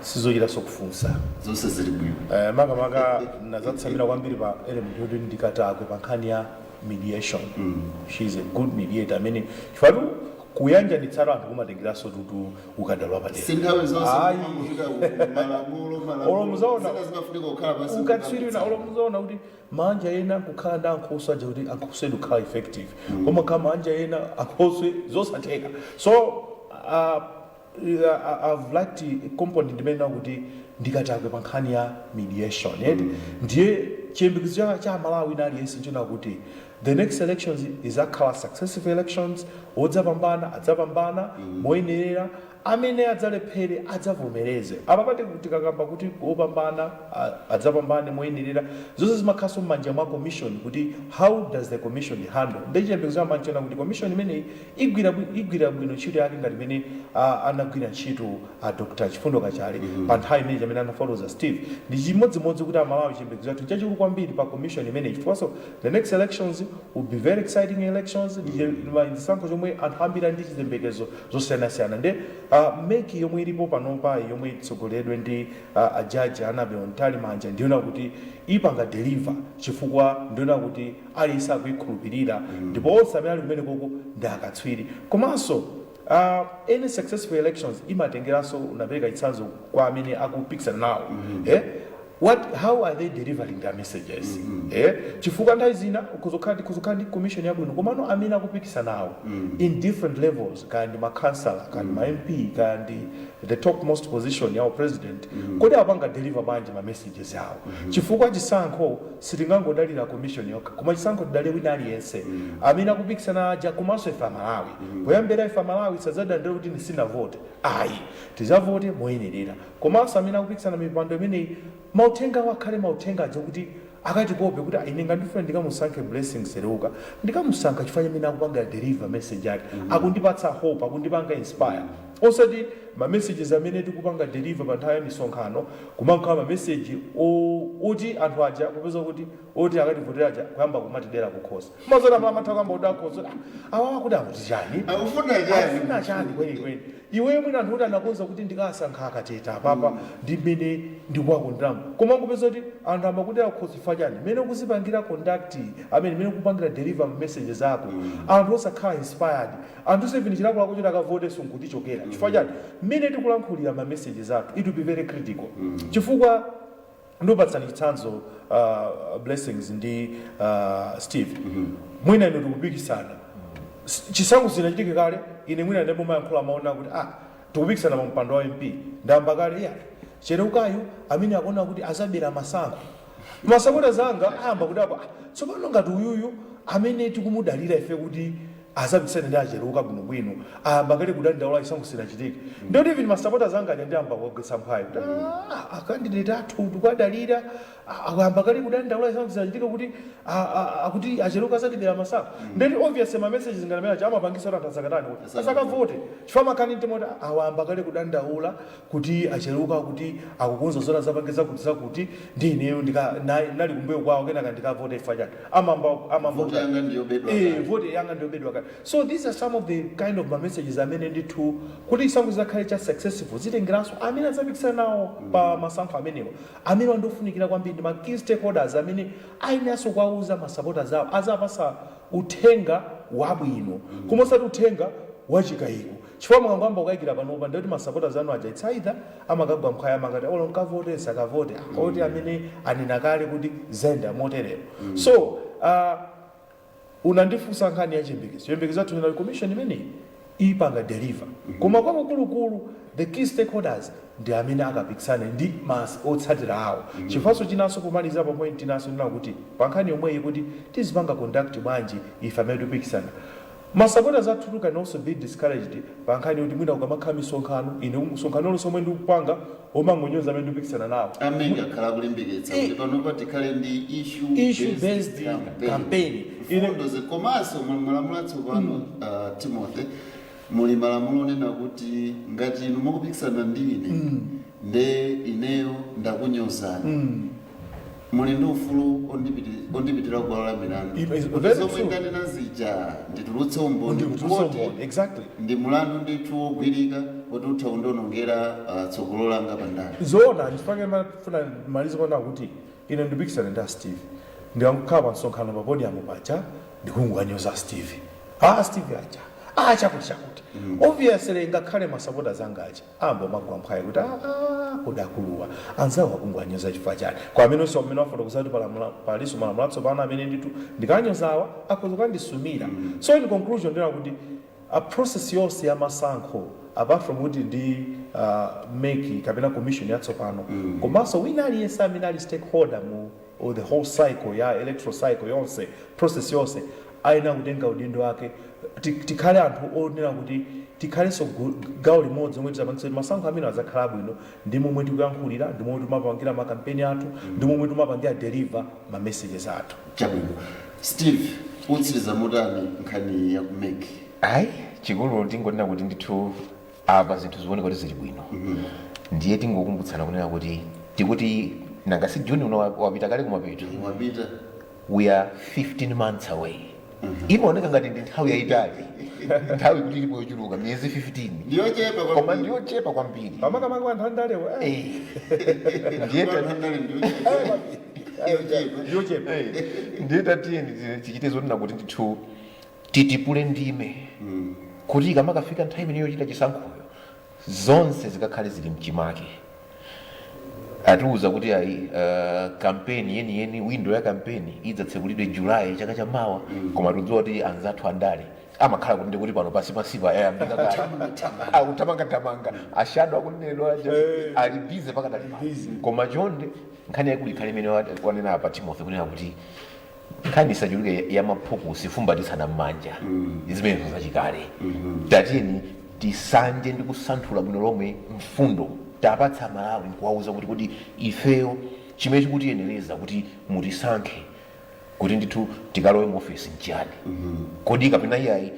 sizochitanso kufunsa. Zonse zili bwino. Makamaka nazatsamira kwambiri pa element yoti ndikatakwe pa nkhani ya mediation. She is a good mediator amene chifukwa kuyanjanitsatu anthu kumatengeranso tutu ukadaulo padera. Si nthawi zonse Ayi. kumangopita malamulo, Olo malamulo. muzaona Zina zimafunika kukhala pansi. Ukatswirina, olo muzaona kuti manja ena kukhala ndi ankhoswe aja kuti ankhoswe kukhala effective, koma khala manja ena ankhoswe zosatheka. So I've liked component imene kuti ndikatakwe pa nkhani ya mediation eti. Ndiye chiyembekezo cha Malawi ina aliyense nchona kuti the next elections izakhala successive elections, wodzapambana adzapambana moyenerera. Amene adzalephere adzavomereze. Apa pati tikakamba kuti wopambana adzapambane moyenerera, zonse zimakhalanso m'manja mwa commission, kuti how does the commission handle. Ndi chiyembekezo chamanchona kuti commission imeneyi igwira bwino ntchito yake ngati imene anagwira ntchito Dr Chifundo Kachale pa nthawi imene chamene anafotokoza Steve. Ndi chimodzimodzi kuti Amalawi chiyembekezo chathu chachikulu kwambiri pa commission imeneyi, chifukwanso the next elections will be very exciting elections. Ndi zisankho chomwe anthu ambiri ali ndi chiyembekezo zosiyanasiyana. Ndi MEC yomwe ilipo panopa, yomwe itsogoleredwe ndi ajaji Annabel Mtalimanja, ndiona kuti ipanga deliver, chifukwa ndiona kuti aliyense akuikhulupirira ndipo onse amene ali kumene koko ndi akatswiri. Komanso any successful elections imatengeranso, unapereka chitsanzo kwa amene akupikisana nawo, eh? How are they delivering their messages, eh? Chifukwa nthawi zina kuzokhala ndi commission yabwino, komano amene akupikisana nawo in different levels, kaya ndi makhansala, kaya ndi ma MP, kaya ndi the topmost position yawo, president, kodi apanga deliver bwanji ma messages yawo? Chifukwa chisankho sitingangodalira commission yokha, koma chisankho tidalire wina aliyense amene akupikisana aja, komanso ife Amalawi. Poyambira ife Amalawi sadzadandira kuti ndisinavote, ayi, tizavote moyenerera. Komanso amene akupikisana mipando imeneyi, mauthenga awo akhale mauthenga aja kuti akatikope kuti, "Ah, ine ngandifuna ndikamusankhe Blessing Sereuka, ndikamusankha chifukwa chimene akupanga deliver message yake, akundipatsa hope, akundipanga inspire," osati ma messages amene tikupanga deliver pa nthawi ya misonkhano kumankhala ma message oti anthu aja kupeza kuti oti akativotera aja kuyamba kumatidera kukhosi. Mazona amatha kuyamba kuda khosi, awawa kuti akuti chani? Akufuna chani? Akufuna chani kwenikweni? Iweyo mwina anthu kuti anakonza kuti ndikasankha akateta apapa ndi mmene ndikuwakonderamo, koma ngupeza kuti anthu amakudera kukhosi chifukwa chani? Mmene ukuzipangira conduct, amene mmene ukupangira deliver messages ako, anthu osakhala inspired, anthu seven chilakolako choti akavote sinkutichokera. Chifukwa chani? Mmene tikulankhulira ma messages athu, it will be very critical. Chifukwa ndiupatsani chitsanzo, Blessings ndi Steve, mwina inu tikupikisana. Chisankho sinachitike kale, ine mwina ndipo mayankhula maona kuti tikupikisana pa mpando wa MP, ndayamba kale, iya, Chereukayu amene akuona kuti azabera masankho, masapota zanga ayamba kuti apa, tsopano ngati uyuyu amene tikumudalira ife kuti azapikisana ndi aChereuka bwinobwino ayamba kale kudandaula chisankho sinachitike, ndiyoti even masapota zanga aja ndiyamba kugwetsa mphwayi kuti a candidate athu tikwadalira akuyamba kale kudandaula chisankho sinachitike kuti akuti aChereuka azatibera masankho. Ndeti obviously ma messages ngati amene aja amapangisa kuti anthu asakatani, kuti asakavote, chifukwa makhani ntimoti awamba kale kudandaula kuti aChereuka kuti akukonza zona zapange zakuti zakuti, ndi ineyo nali kumbuyo kwawo, kenaka ndikavote ifa chani? Amamba Vote yanga ndiyobedwa kale. Vote yanga ndiyobedwa kale. So these are some of the kind of ma messages amene ndithu kuti chisankho chizakhale cha successful zitengeranso amene adzapikisana nawo pa masankho amenewa, amene wandofunikira kwambiri ndi ma key stakeholders amene ayenenso kuwauza ma supporters awo, azapasa uthenga wabwino, koma osati uthenga wachikayiko, chifukwa mukangomba kukayikira panopa, ndikuti ma supporters anu aja it's either amakagwa mphwayi, amakati olo nkavote sakavote, oti amene anena kale kuti zenda moterero. So unandifunsa nkhani ya chiyembekezo. Chiyembekezo athu nali commission imeneyi ipanga deliver, koma kwakukulukulu the key stakeholders ndi amene akapikisane ndi mas otsatira awo. Chifukwanso chinanso, pomaliza pa point inanso, ndina kuti pa nkhani yomweyi kuti tizipanga conduct bwanji ife amene tikupikisana, ma supporters athu can also be discouraged pa nkhani yoti mwina ukamakhala misonkhano, ine msonkhano lonse omwe ndikupanga omangonyoza amene ndikupikisana nawo. Amene akhala akulimbikitsa kuti panopa tikhale ndi issue issue based campaign. Mfundo komanso muli malamulo atsopano, Timothy, muli malamulo onena kuti ngati inu mukupikisana ndi ine, nde ineyo ndakunyozani, muli ndi ufulu ondipitira kubwalo la milandu kuti Very zomwe true. ndanena zija nditulutse umboni. Ndikutulutsa Koti umboni, exactly. Ndi mulandu ndithu wogwirika kuti utha kundionongera tsogolo langa pandani. Zoona. Ndifake mafuna malize kuona kuti ine ndipikisana ndi a Steve, ndikakhala pa msonkhano pa podium paja ndikungowanyoza Steve, Steve aja, chakuti chakuti, obviously ngakhale ma supporters anga aja ambo magwa mphwayi kuti kudakuluwa anzawo akungowanyoza chifukwa chani? Kwa amenenso amene wafotokoza kuti palinso malamulo atsopano amene ndithu ndikanyozawa akhoza kukandisumira. So in conclusion, ndina kuti a process yonse ya masankho, apart from kuti ndi MEC kapena commission yatsopano, komanso wina aliyense amene ali stakeholder mu or the whole cycle ya electoral cycle yonse, process yonse, ayenera kutenga udindo wake. Tikhale anthu onena kuti tikhalenso gawo limodzi omwe tizapangitsa kuti masankho amene azakhala abwino, ndi momwe tikuyankhulira, ndi momwe timapangira makampeni athu, ndi momwe timapangira deliver ma messages athu. Chabwino. Steve, utsiriza motani nkhani ya ku MEC? Ayi, chikulu tingonena kuti ndithu apa zinthu zikuoneka kuti zili bwino. Ndiye tingokumbutsana kunena kuti tikuti nanga si Juni uno wapita kale kumapeto? Wapita. We are 15 months away. Imaoneka ngati ndi nthawi yayitali, nthawi kuti ilipo yochuluka, miyezi 15. Ndiyochepa. Koma ndiyochepa kwambiri. Pamakamaka anthu andalewa. Ndiye Ndiyochepa. Ndiyochepa. Ndiye tatiyeni tichite zonena kuti ndithu titipule ndime kuti ikamakafika nthawi imene yochita chisankhoyo, zonse zikakhale zili mchimake. Atiuza kuti ayi, kampeni yeniyeni, window ya kampeni idzatsekulidwe Julayi chaka chamawa. Koma tikudziwa kuti anzathu andale amakhala kuti ndikuti pano pasi pasipa ayambika kale, akuthamangathamanga, ashado akunenedwa aja ali busy pakadali pano. Koma chonde, nkhani yaikulu ikhale imene wanena apa Timothy, kunena kuti nkhani isachuluke ya maphukusi, fumbatitsana m'manja, zimenezo zachikale. Tatiyeni tisanje ndi kusanthula bwino lomwe mfundo, tapatsa Malawi nkuwauza kuti ifeyo chimene chikutiyenereza kuti mutisankhe kuti ndithu tikalowe mu ofesi nchiyani? Kodi kapena iyayi,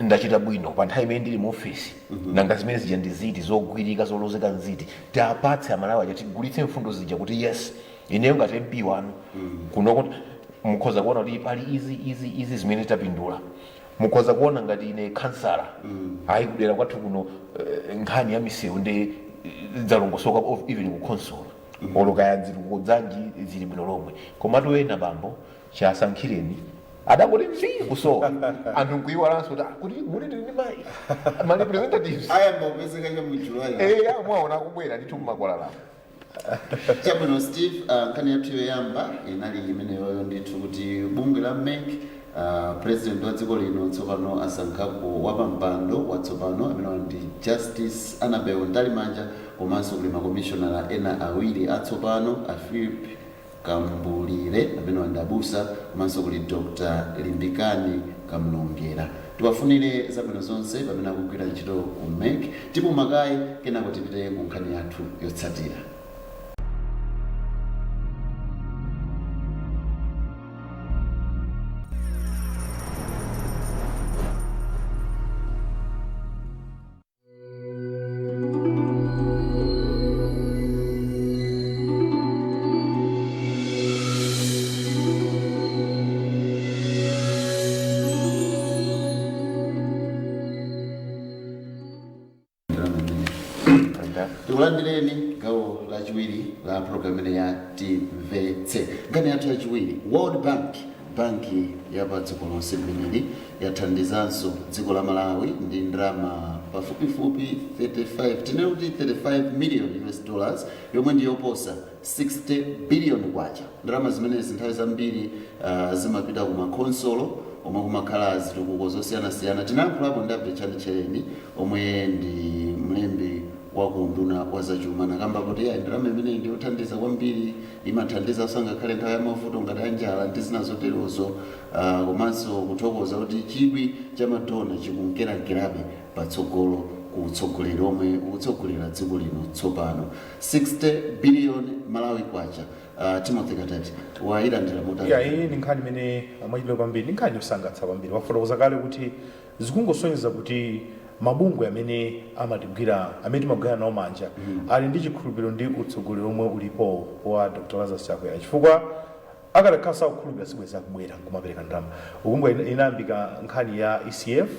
ndachita bwino pa nthawi imene ndili mu ofesi? Nanga zimene zija ndi ziti zogwirika, zolozeka nziti? Tapatse Amalawi aja, tigulitse mfundo zija kuti yes, ineyo ngati MP wanu kunoko mukhoza kuona kuti pali izi, izi, izi zimene tapindula. Mukhoza kuona ngati ine kansala, ayi, kudera kwathu kuno nkhani ya misewu ndi dzalongosoka, even ku khonsolo olo kaya zitukuko dzanji zili bwino lomwe. Komatu ena, bambo, chasankhireni adangoti mvi kusowa, anthu nkuiwalanso kuti, "Ah, kuti muli tili ndi mayi ma representatives." Ayamba kupezeka cha mu July. Eh, mwaona akubwera ndithu mmakwalalapo. Chabwino, Steve. Nkhani yathu yoyamba inali imeneyoyo ndithu, kuti bungwe la MEC, president wa dziko lino tsopano asankhapo wapampando watsopano amene ndi Justice Annabel Mtalimanja, komanso kuli makomishonala ena awiri atsopano, a Philip Kambulire amene ndi abusa, komanso kuli Dr Limbikani Kamlongera. Tiwafunire zabwino zonse pamene akugwira ntchito ku MEC. Tipumakayi, kenako tipite ku nkhani yathu yotsatira. Tikulandireni gawo lachiwiri la program imene ya Timvetse. Nkhani yathu yachiwiri, World Bank, banki ya pa dziko lonse limeneli, yathandizanso dziko la Malawi ndi ndalama pafupifupi 35, tinene kuti 35 million US dollars, yomwe ndi yoposa 60 billion kwacha. Ndalama zimenezi nthawi zambiri zimapita ku makhonsolo omwe kumakhala zitukuko zosiyanasiyana. Tinayankhulapo ndi Abdechani Chereni omwe ndi mlembi wa ku unduna wa zachuma, nakamba kuti ya ndalama imeneyi ndiyothandiza kwambiri, imathandiza sangakhale nthawi ya mavuto ngati anjala ndi zina zoterozo, komanso kuthokoza kuti chidwi cha ma donor chikunkerankerabe patsogolo ku utsogoleri omwe ukutsogolera dziko lino tsopano. 60 billion Malawi kwacha, Timothy Katati, wayilandira motani? Ya, iyi ndi nkhani imene mwachidule kwambiri, ndi nkhani yosangalatsa kwambiri. Wafotokoza kale kuti zikungosonyeza kuti mabungwe amene amatigwira, amene timagwira nawo manja, ali ndi chikhulupiriro ndi utsogoleri omwe ulipo wa Dr Lazarus Chakwera, chifukwa akadakhala sakukhulupirira sibweza akubwera nkumapereka ndalama. Ukumbuka inayambika nkhani ya ECF,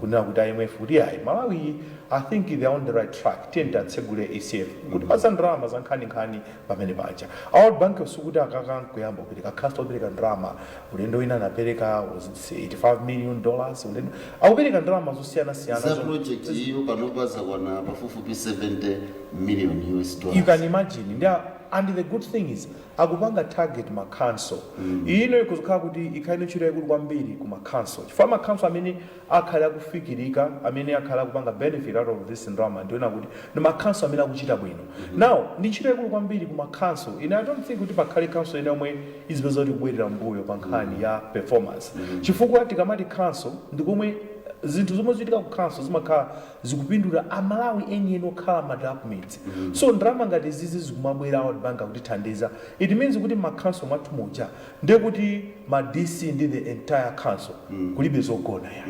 kunena kuti IMF kuti ayi, Malawi, I think they are on the right track, tiye tatsegule ECF kuti pasa ndalama za nkhaninkhani pamene paja. A World Bank sikuti akaka nkuyamba kupereka, akhaso kupereka ndalama. Ulendo wina anapereka, was it 85 million dollars? Ulendo akupereka ndalama zosiyanasiyana. Za project iyo panopa zakwana pafupifupi 70 million US You dollars. can imagine. Ndi And the good thing is akupanga target ma council. Ino ikuzikhala kuti ikhale ntchito yaikulu kwambiri ku ma council, chifukwa ma council amene akhale akufikirika, amene akhale akupanga benefit out of this ndalama, ndiona kuti ndi ma council amene akuchita bwino. Now ndi ntchito yaikulu kwambiri ku ma council. Ine I don't think kuti pakhale council ine yomwe izipeza kuti kubwerera mbuyo pa nkhani ya performance, chifukwa tikamati council, ndikomwe zinthu zomwe zichitika ku council zimakhala zikupindula Amalawi enieni okhala madera akumidzi. So ndalama ngati zizi zikumabwera, World Bank akutithandiza, it means kuti ma council mwathu muja, ndiye kuti ma DC ndi the entire council kulibe zogona ya,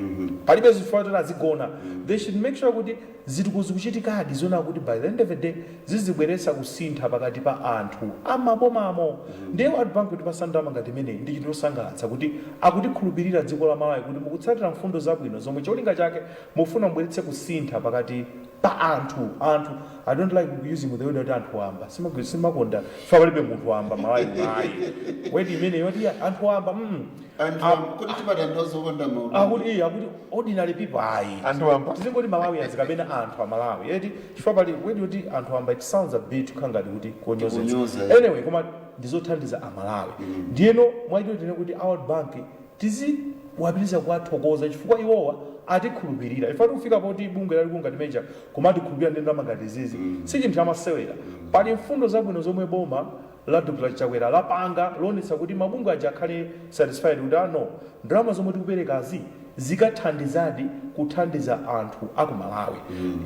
palibe zifukwa zoti azigona. They should make sure kuti zitukuko zikuchitikadi, zona kuti by the end of the day zizibweretsa kusintha pakati pa anthu amabomamo. Ndiye World Bank kuti pasa ndalama ngati imeneyi ndi chinthu chosangalatsa, kuti akutikhulupirira dziko la Malawi kuti mukutsatira mfundo zabwino zomwe cholinga chake mufuna mubweretse kusintha pakati pa anthu. Anthu, I don't like using the word kuti anthu wamba. Simakonda fa, palibe munthu wamba Malawi ayi. Word imene yoti ya, anthu wamba. Anthu kuti timatanthauza okonda mawu. Akuti iya, akuti ordinary people, ayi. Anthu wamba. Tizingoti Malawians kapena anthu Amalawi eti, chifukwa pali word yoti anthu wamba, it sounds a bit khangati kuti Kunyoza, konyozetsa. yeah. Anyway, koma ndizothandiza Amalawi. Ndiyeno mwachito tine kuti World Bank tiziwapitiriza kuwathokoza, chifukwa iwowa atikhulupirira. Ife tikufika poti bungwe lalikulu ngati meja kumatikhulupirira ndi ndalama ngati zizi, si chinthu chamasewera. Pali mfundo zabwino zomwe boma la Dr Chakwera lapanga loonetsa kuti mabungwe aja akhale satisfied kuti ano ndalama zomwe tikuperekazi zikathandizadi kuthandiza anthu aku Malawi.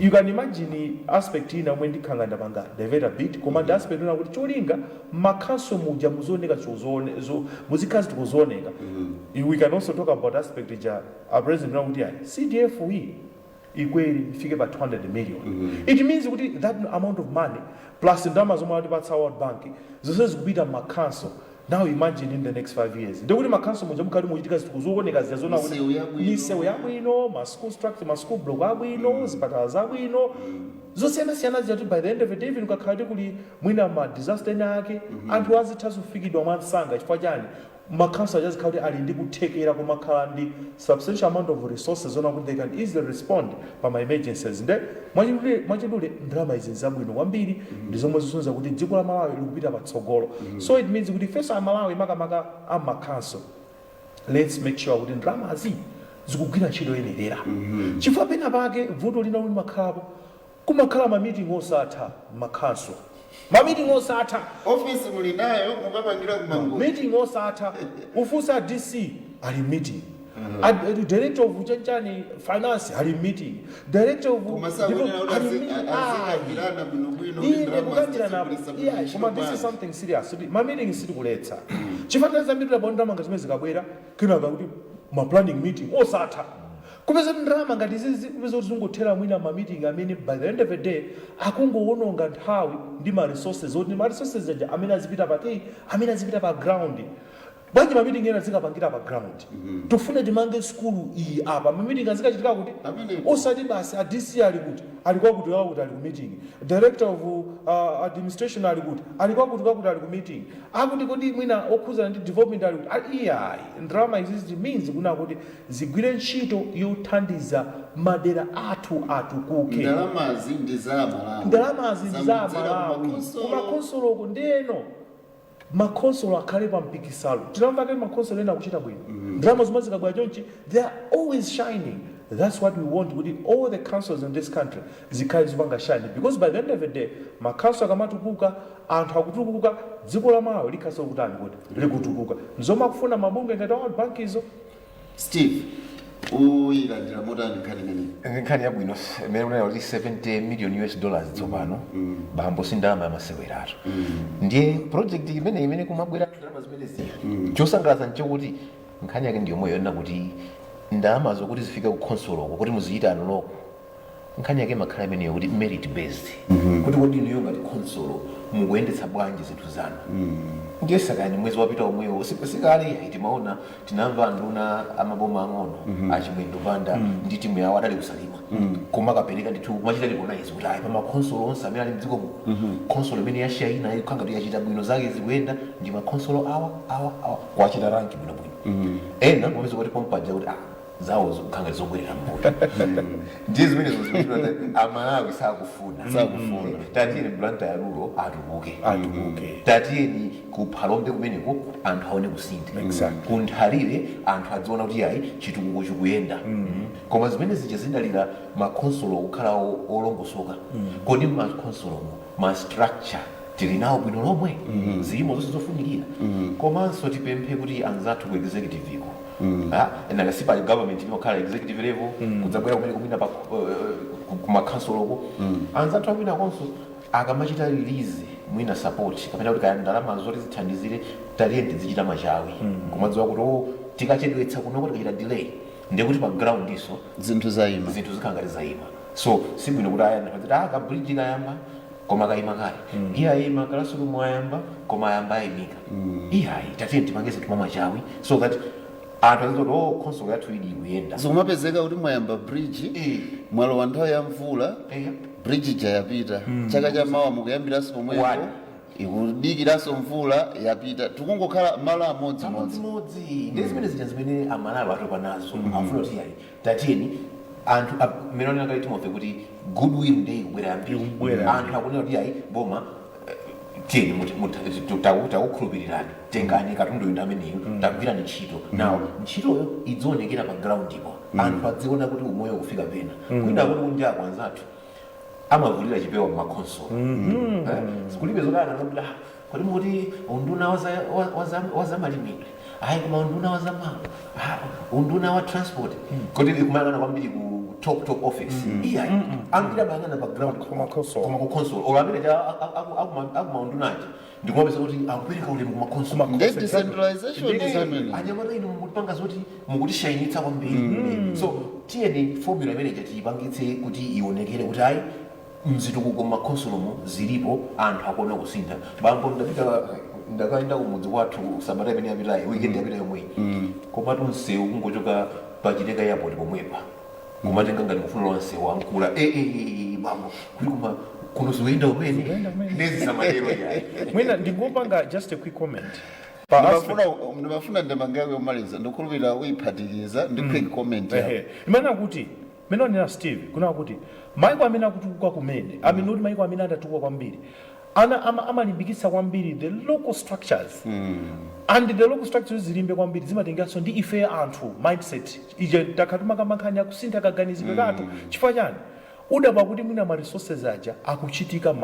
You can imagine aspect ina omwe ndikhanga ndapanga divert a bit, koma ndi aspect ina kuti cholinga makhanso muja muzioneka muzikhala zitikuzooneka. We can also talk about aspect ja a president kuti ayi, CDF iyi ikwere ifike pa 200 million. It means kuti that amount of money plus ndalama zomwe atipatsa World Bank zonse zikupita m'makhanso. Now imagine in the next 5 years, ndikuti makhanso muja mukhati muchitika zinthu zooneka zija zona kuti Misewu yabwino. Misewu yabwino, ma school structure, ma school block abwino, zipatala zabwino zosiyanasiyana zija, kuti by the end of the day, even ukakhala kuti kuli mwina ma disaster ena ake, anthu azitha kufikidwa mwansanga. Chifukwa chani? Makhanso achazikhala kuti ali ndi kuthekera kumakhala ndi substantial amount of resources zona kuti they can easily respond pa ma emergencies. Nde mwachidule ndalama izi nzabwino kwambiri, ndi zomwe zisonyeza kuti dziko la Malawi likupita patsogolo. So it means kuti ifenso Amalawi, makamaka amakhanso, let's make sure kuti ndalamazi zikugwira ntchito yoyenerera, chifukwa pena pake vuto lina limakhalapo, kumakhala ma meeting osatha makhanso, ma meeting osatha. Ofisi muli nayo, mukapangira kumangozi. Meeting osatha. Ufunsa DC ali meeting, director of chanchani finance ali meeting, director of Koma sakunena kuti ali meeting. azikambirana bwinobwino kuti Ine ndalama kukambirana zizigwiritsa bwino yeah, ntchito koma this is bwanji. something serious, kuti ma meeting sitikuletsa, chifukwa zambiri ndalama ngati zimene zikabwera, kenaka kuti ma planning meeting osatha, kupeza kuti ndalama ngati zizi kupeza kuti zingothera mwina ma meeting amene by the end of the day akungowononga nthawi ndi ma resources, oti ma resources aja amene azipita pa key, amene azipita pa ground. Bwanji ma meeting ena zikapangira pa ground? Tifune timange skulu iyi apa, ma meeting azikachitika kuti? Pamenepo. Osati basi a DC ali kuti, ali kwakuti kwakuti, ali ku meeting, director of administration ali kuti, ali kwakuti kwakuti, ali ku meeting, akuti kodi mwina okhuzana ndi development ali kuti? Iyayi, ndalama izizi means kuna kuti zigwire ntchito yothandiza madera athu atukuke. Ndalamazi ndi za Malawi. Ndalamazi ndi za Zamudzera Malawi. kumakonsolo. Kumakonsoloko. Ndeno makonsolo akhale pa mpikisano. Tinamva kale makonsolo ena akuchita bwino, ndalama zomwe zikabwera chonchi, they are always shining. That's what we want, kuti all the councils in this country zikhale zipanga shine, because by the end of the day makonsolo akamatukuka, anthu akutukuka, dziko la Malawi likhaso kutani kuti likutukuka, nzomwe akufuna mabungwe ngati World Bank izo. Steve, uyilandira motani nkhani imeneyi? Nkhani yabwino imene kunena kuti 70 million US dollars tsopano, bambo, si ndalama yamaseweratu. Ndiye project imene imene kumabwera ndalama zimene zija, chosangalatsa nchokuti nkhani yake ndiyomwe yonena kuti ndalamazo kuti zifike ku khonsoloko kuti muzichita loko, nkhani yake imakhala imeneyo kuti merit based, kuti kodi inuyo ngati khonsolo mukuyendetsa bwanji zinthu zanu. Ndiye sakani mwezi wapita omwewo, sikale timaona, tinamva nduna amaboma ang'ono Achimwendo Banda ndi timu yawo adali kusalima, koma akapereka ndithu kumachita recognize kuti ayi, pa makhonsolo onse amene ali mdziko muno, khonsolo imene yashayina ikukhala ngati yachita bwino, zake zikuyenda, ndi makhonsolo awa, awa, awa, kuwachita rank bwinobwino. Ena mupeza kuti pompaja kuti ah, Zawo zikukhanga zobwerera mbuyo. Ndiye zimenezo zimene Amalawi sakufuna. Sakufuna. Tatiyeni Blantyre rural atukuke. Atukuke. Tatiyeni ku Phalombe kumeneko anthu aone kusintha. Kunthalire anthu adziona kuti ayi, chitukuko chikuyenda. Koma zimene zija zidalira makhonsolo kukhala olongosoka. Kodi makhonsolomo ma structure tili nawo bwino lomwe? Zilimo zonse zofunikira? Komanso tipemphe kuti anzathu ku executive iko, nakasipa government imakhala executive level, kudzabwera kumene kumina pa kumakhansoloko, anzathu akwina konso akamachita release mwina support kapena kuti kaya ndalama zoti zithandizire, tatiye tizichita machawi kumadziwa kuti o, tikachedwetsa kunoko, tikachita delay, ndiye kuti pa ground iso zinthu zayima. Zinthu zikhala ngati zayima. So sibwino kuti aya kuti ah, kabridge kayamba koma kayima kale, iye ayima, classroom ayamba koma ayamba ayimika. Iyayi, tatiye tipange zinthu mwamachawi so that anthu azizoti, "Oh, council yathu ili ikuyenda." Zikumapezeka kuti mwayamba bridge, mwalowa nthawi ya mvula, bridge ija yapita. Chaka cha mawa mukuyambiranso pomwepo. One. Ikudikiranso mvula, yapita. Tikungokhala malo amodzimodzi. Amodzimodzi. Ndi zimene zija zimene Amalawi atopa nazo. Afuna kuti yayi, tatiyeni anthu mmene onena kale Timothy kuti goodwill ndiye ikubwera yambiri. Ikubwera. Anthu akunena kuti yayi, boma, tiyeni takukhulupirirani, tengani katundu uyu ameneyu, tagwirani ntchito nawo. Ntchitoyo idzionekera pa ground ipo, anthu adziona kuti umoyo kufika pena kwina kuti kunjako anzathu amavulira chipewa mmakhonsolo. Kulibe zokana kuti, "Ah, kodi mukuti unduna wazamalimidwe, ayi, koma unduna wazamalo, ah, unduna wa transport?" Kodi kumayang'ana kwambiri ku top top office? Iyayi, ambiri amayang'ana pa ground. Koma council. Koma ku council olo amene cha akumaundunaji ndikumapeza kuti akupereka ulemu kuma council. Ndi decentralization ndi zimene. Anyamata inu mukutipanga zoti mukutishayinitsa kwambiri. So tiyeni formula imene tiyipangitse kuti ionekere kuti ayi, mzitukuko mmakhonsolomo zilipo, anthu akuona kusintha. Bambo, ndapita, ndakaenda kumudzi kwathu sabata imene yapitayi, weekend yapita yomweyi. Komatu msewu kungochoka pachiteka airport pomwepa kumatenga ngati kufuna lowa msewu wankula. Bambo, kuli kuma kuno zikuyenda umene nezisamatero yayi. Mwina ndingopanga just a quick comment pa aspect. Ndimafuna ndemanga yako yomaliza, ndikukhulupirira uyiphatikiza ndi quick comment yako. Ehe, imene akuti mene wanena Steve kuna kuti maiko amene akutukuka kumene, amene kuti maiko amene adatukuka kwambiri ana amalimbikitsa kwambiri the local structures, and the local structures zilimbe kwambiri zimatengeranso ndi ife anthu, mindset ije takhatuma nkhani yakusintha kaganizidwe kathu. Chifukwa chani udaba kuti mwina ma resources aja akuchitika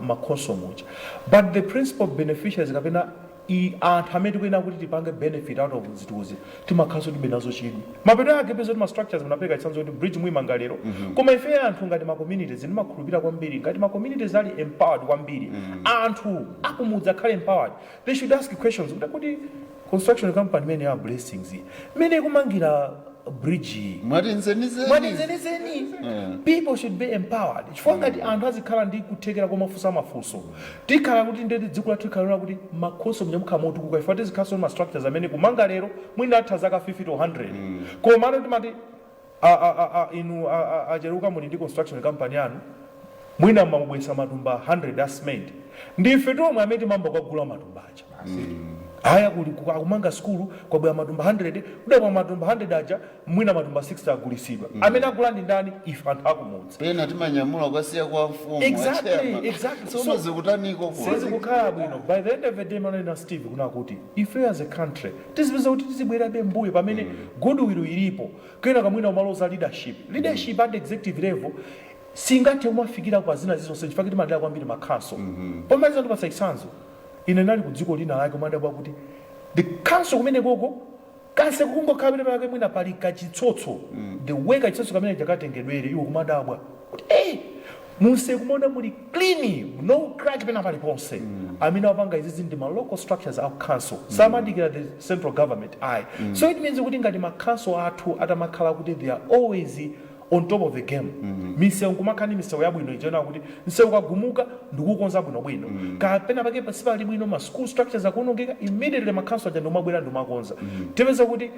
makhonsolo muja, but the principal beneficiaries kapena i anthu amene tikuyenera kuti tipange benefit out of zitukuzi timakhalanso tibe nazo chidwi. Mapeto ake peza kuti ma structures, munapereka chitsanzo kuti bridge muyimanga lero, koma ife anthu ngati ma communities, ndimakhulupirira kwambiri ngati ma communities ali empowered kwambiri, anthu akumudzi akhale empowered, they should ask questions kuti construction company imene ya Blessings imene ikumangira bridge iyi, Mwati nzenizeni? Mwati nzenizeni? People should be empowered, chifukwa ngati anthu azikhala ndi kuthekera komafunsa mafunso, tikhala kuti ndeti dziko lathu likhalira kuti makhonsolo muja mukhala motukuka. Chifukwa tizikhalanso ma structures amene kumanga lero mwina atha zaka 50 to 100, koma ano timati inu acheruka muli ndi construction company yanu, mwina mmamubwesa matumba 100 a cement. Ndife tomwe amene timamba kukagula matumba aja. Aya, kuli akumanga skulu, kwabwera matumba 100. Kudabwa matumba 100 aja, mwina matumba 60 agulisidwa. Amene agula ndi ndani? Ife anthu akumudzi. Pena timanyamula kwasiya kwa mfumu. Exactly. Tsono zikutaniko ku Sizikukhala bwino. By the end of the day, manena Steve kuna kuti ife as a country tizipeza kuti tizibwerabe mbuyo pamene goodwill ilipo. Kena kamwina umaloza leadership, leadership at executive level singathe kumafikira pa zina zizonse chifukwa timadalira kwambiri makhanso. Pomaliza ndipatsa chitsanzo. Ine ndali ku dziko lina lake, umadabwa kuti the council kumene koko kanse kungokhala pene pake mwina pali kachitsotso, the way kachitsotso kamene chakatengedwere, iwo kumadabwa kuti munse kumaona muli clean, no crack pena paliponse. Amene apanga izizi ndi ma local structures a council, samadikira the central government ayi. So it means kuti ngati ma council athu atamakhala kuti they are always on top of the game, misewu kumakhala ndi misewu yabwino ichona kuti msewu ukagumuka ndikukonza bwinobwino, kapena pake sipali bwino, ma school structures akuonongeka, immediately ma council aja ndikumabwera ndikumakonza, tipeza kuti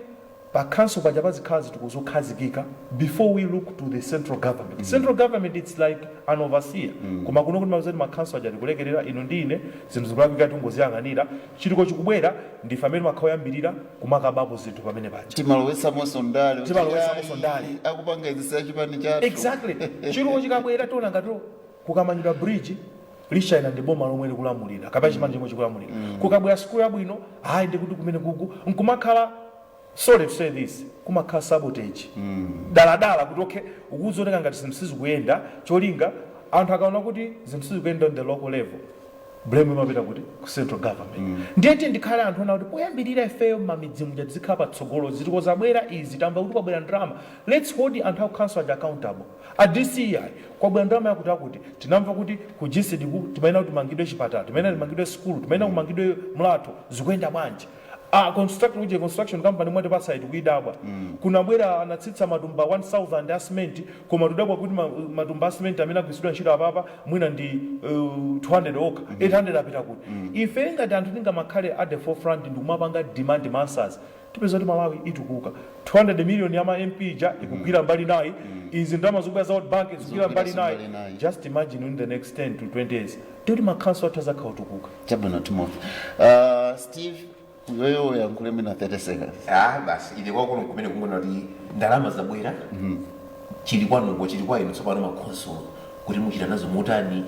Pa council paja pazikhala zitukuko zokhazikika before we look to the central government. Central government, it's like an overseer, koma kuno kuti mazoti ma council aja tikulekerera ino ndi ine, zinthu zikulakwika tingoziyang'anira, chitukuko chikubwera ndife amene makhawo yambirira kumakabapo zinthu pamene paja. Timalowesamonso ndale. Timalowesamonso ndale. Akupanga izi chipani chathu. Exactly. Chitukuko chikabwera tiona ngati kukamangidwa bridge lishayina ndi boma lomwe likulamulira kapena chipani chomwe chikulamulira. Kukabwera sukulu yabwino, hayi, ndikuti kumene kuku nkumakhala, sorry to say this, kumakhala sabotage daladala kuti okay, ukuzooneka ngati zinthu sizikuyenda, cholinga anthu akaona kuti zinthu sizikuyenda on the local level, blame imapita kuti ku central government. Ndiye tiye ndikhale anthu ona kuti poyambirira ifeyo m'mamidzi muja tizikhala patsogolo. Zitukuko zabwera izi, tamva kuti kwabwera ndalama, let's hold anthu aku council aja accountable. A DCI, kwabwera ndalama yakuti akuti, tinamva kuti ku GCD ku timayenera kuti timangidwe chipatala, timayenera timangidwe sukulu, timayenera kumangidwe mlatho, zikuyenda bwanji? Ah, construct uje construction company mwatipatsa itu kuidabwa, kunabwera anatsitsa matumba 1000 a cement, koma tudabwa kuti matumba a cement amene agwiritsidwa ntchito apapa mwina ndi 200 okha, 800 apita kuti? Ife ngati anthu tingamakhale at the forefront ndikumapanga demand answers, tipeza kuti Malawi itukuka. 200 million ya ma MP ja ikugwira mbali nayi, izi ndalama zikubwera za World Bank zikugwira mbali mbali nayi. nayi. Just imagine in the next 10 to 20 years tikuti makhanso athu azakhala otukuka. Chabwino, Timothy. Steve, iweyo uyankhule mwina 30 seconds. Ah, basi, ine kwakulu kumene kungona kuti ndalama zabwera, chili kwanuko, chili kwa inu tsopano makhonsolo kuti muchita nazo motani.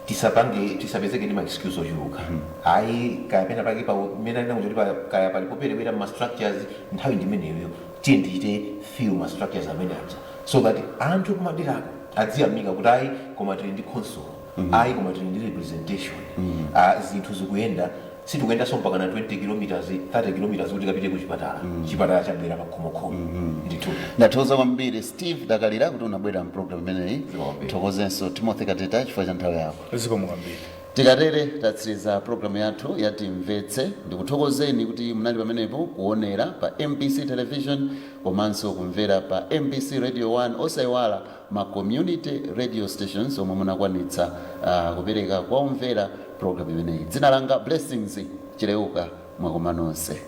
Tisapange, tisapezeke ndi ma excuse ochuluka, ayi, kaya pena pake pa mmene alina kuti kaya palipoperewera ma structures. Nthawi ndimeneyo, tiye ndichite fill ma structures amene aja so that anthu kumaderako adziyamika kuti ayi, koma tili ndi console, ayi, koma tili ndi representation. Ah, zinthu zikuyenda, sitikuyendanso mpaka na 20 kilometers, 30 kilometers kuti kapite ku chipatala. Chipatala chabwera pakhomokhomo ndithu. Ndathokoza kwambiri, Steve Dakalira, kuti unabwera mpulogalamu imeneyi. Zikomo. Thokozenso Timothy Kateta chifukwa cha nthawi yako. Zikomo kwambiri. Tikatere tatsiriza programu yathu ya Timvetse. Ndikuthokozeni kuti munali pamenepo kuonera pa MBC Television komanso kumvera pa MBC Radio 1, osayiwala ma community radio stations omwe munakwanitsa kupereka kwa omvera programu imeneyi. Dzina langa Blessings Chileuka. Mwakoma nonse.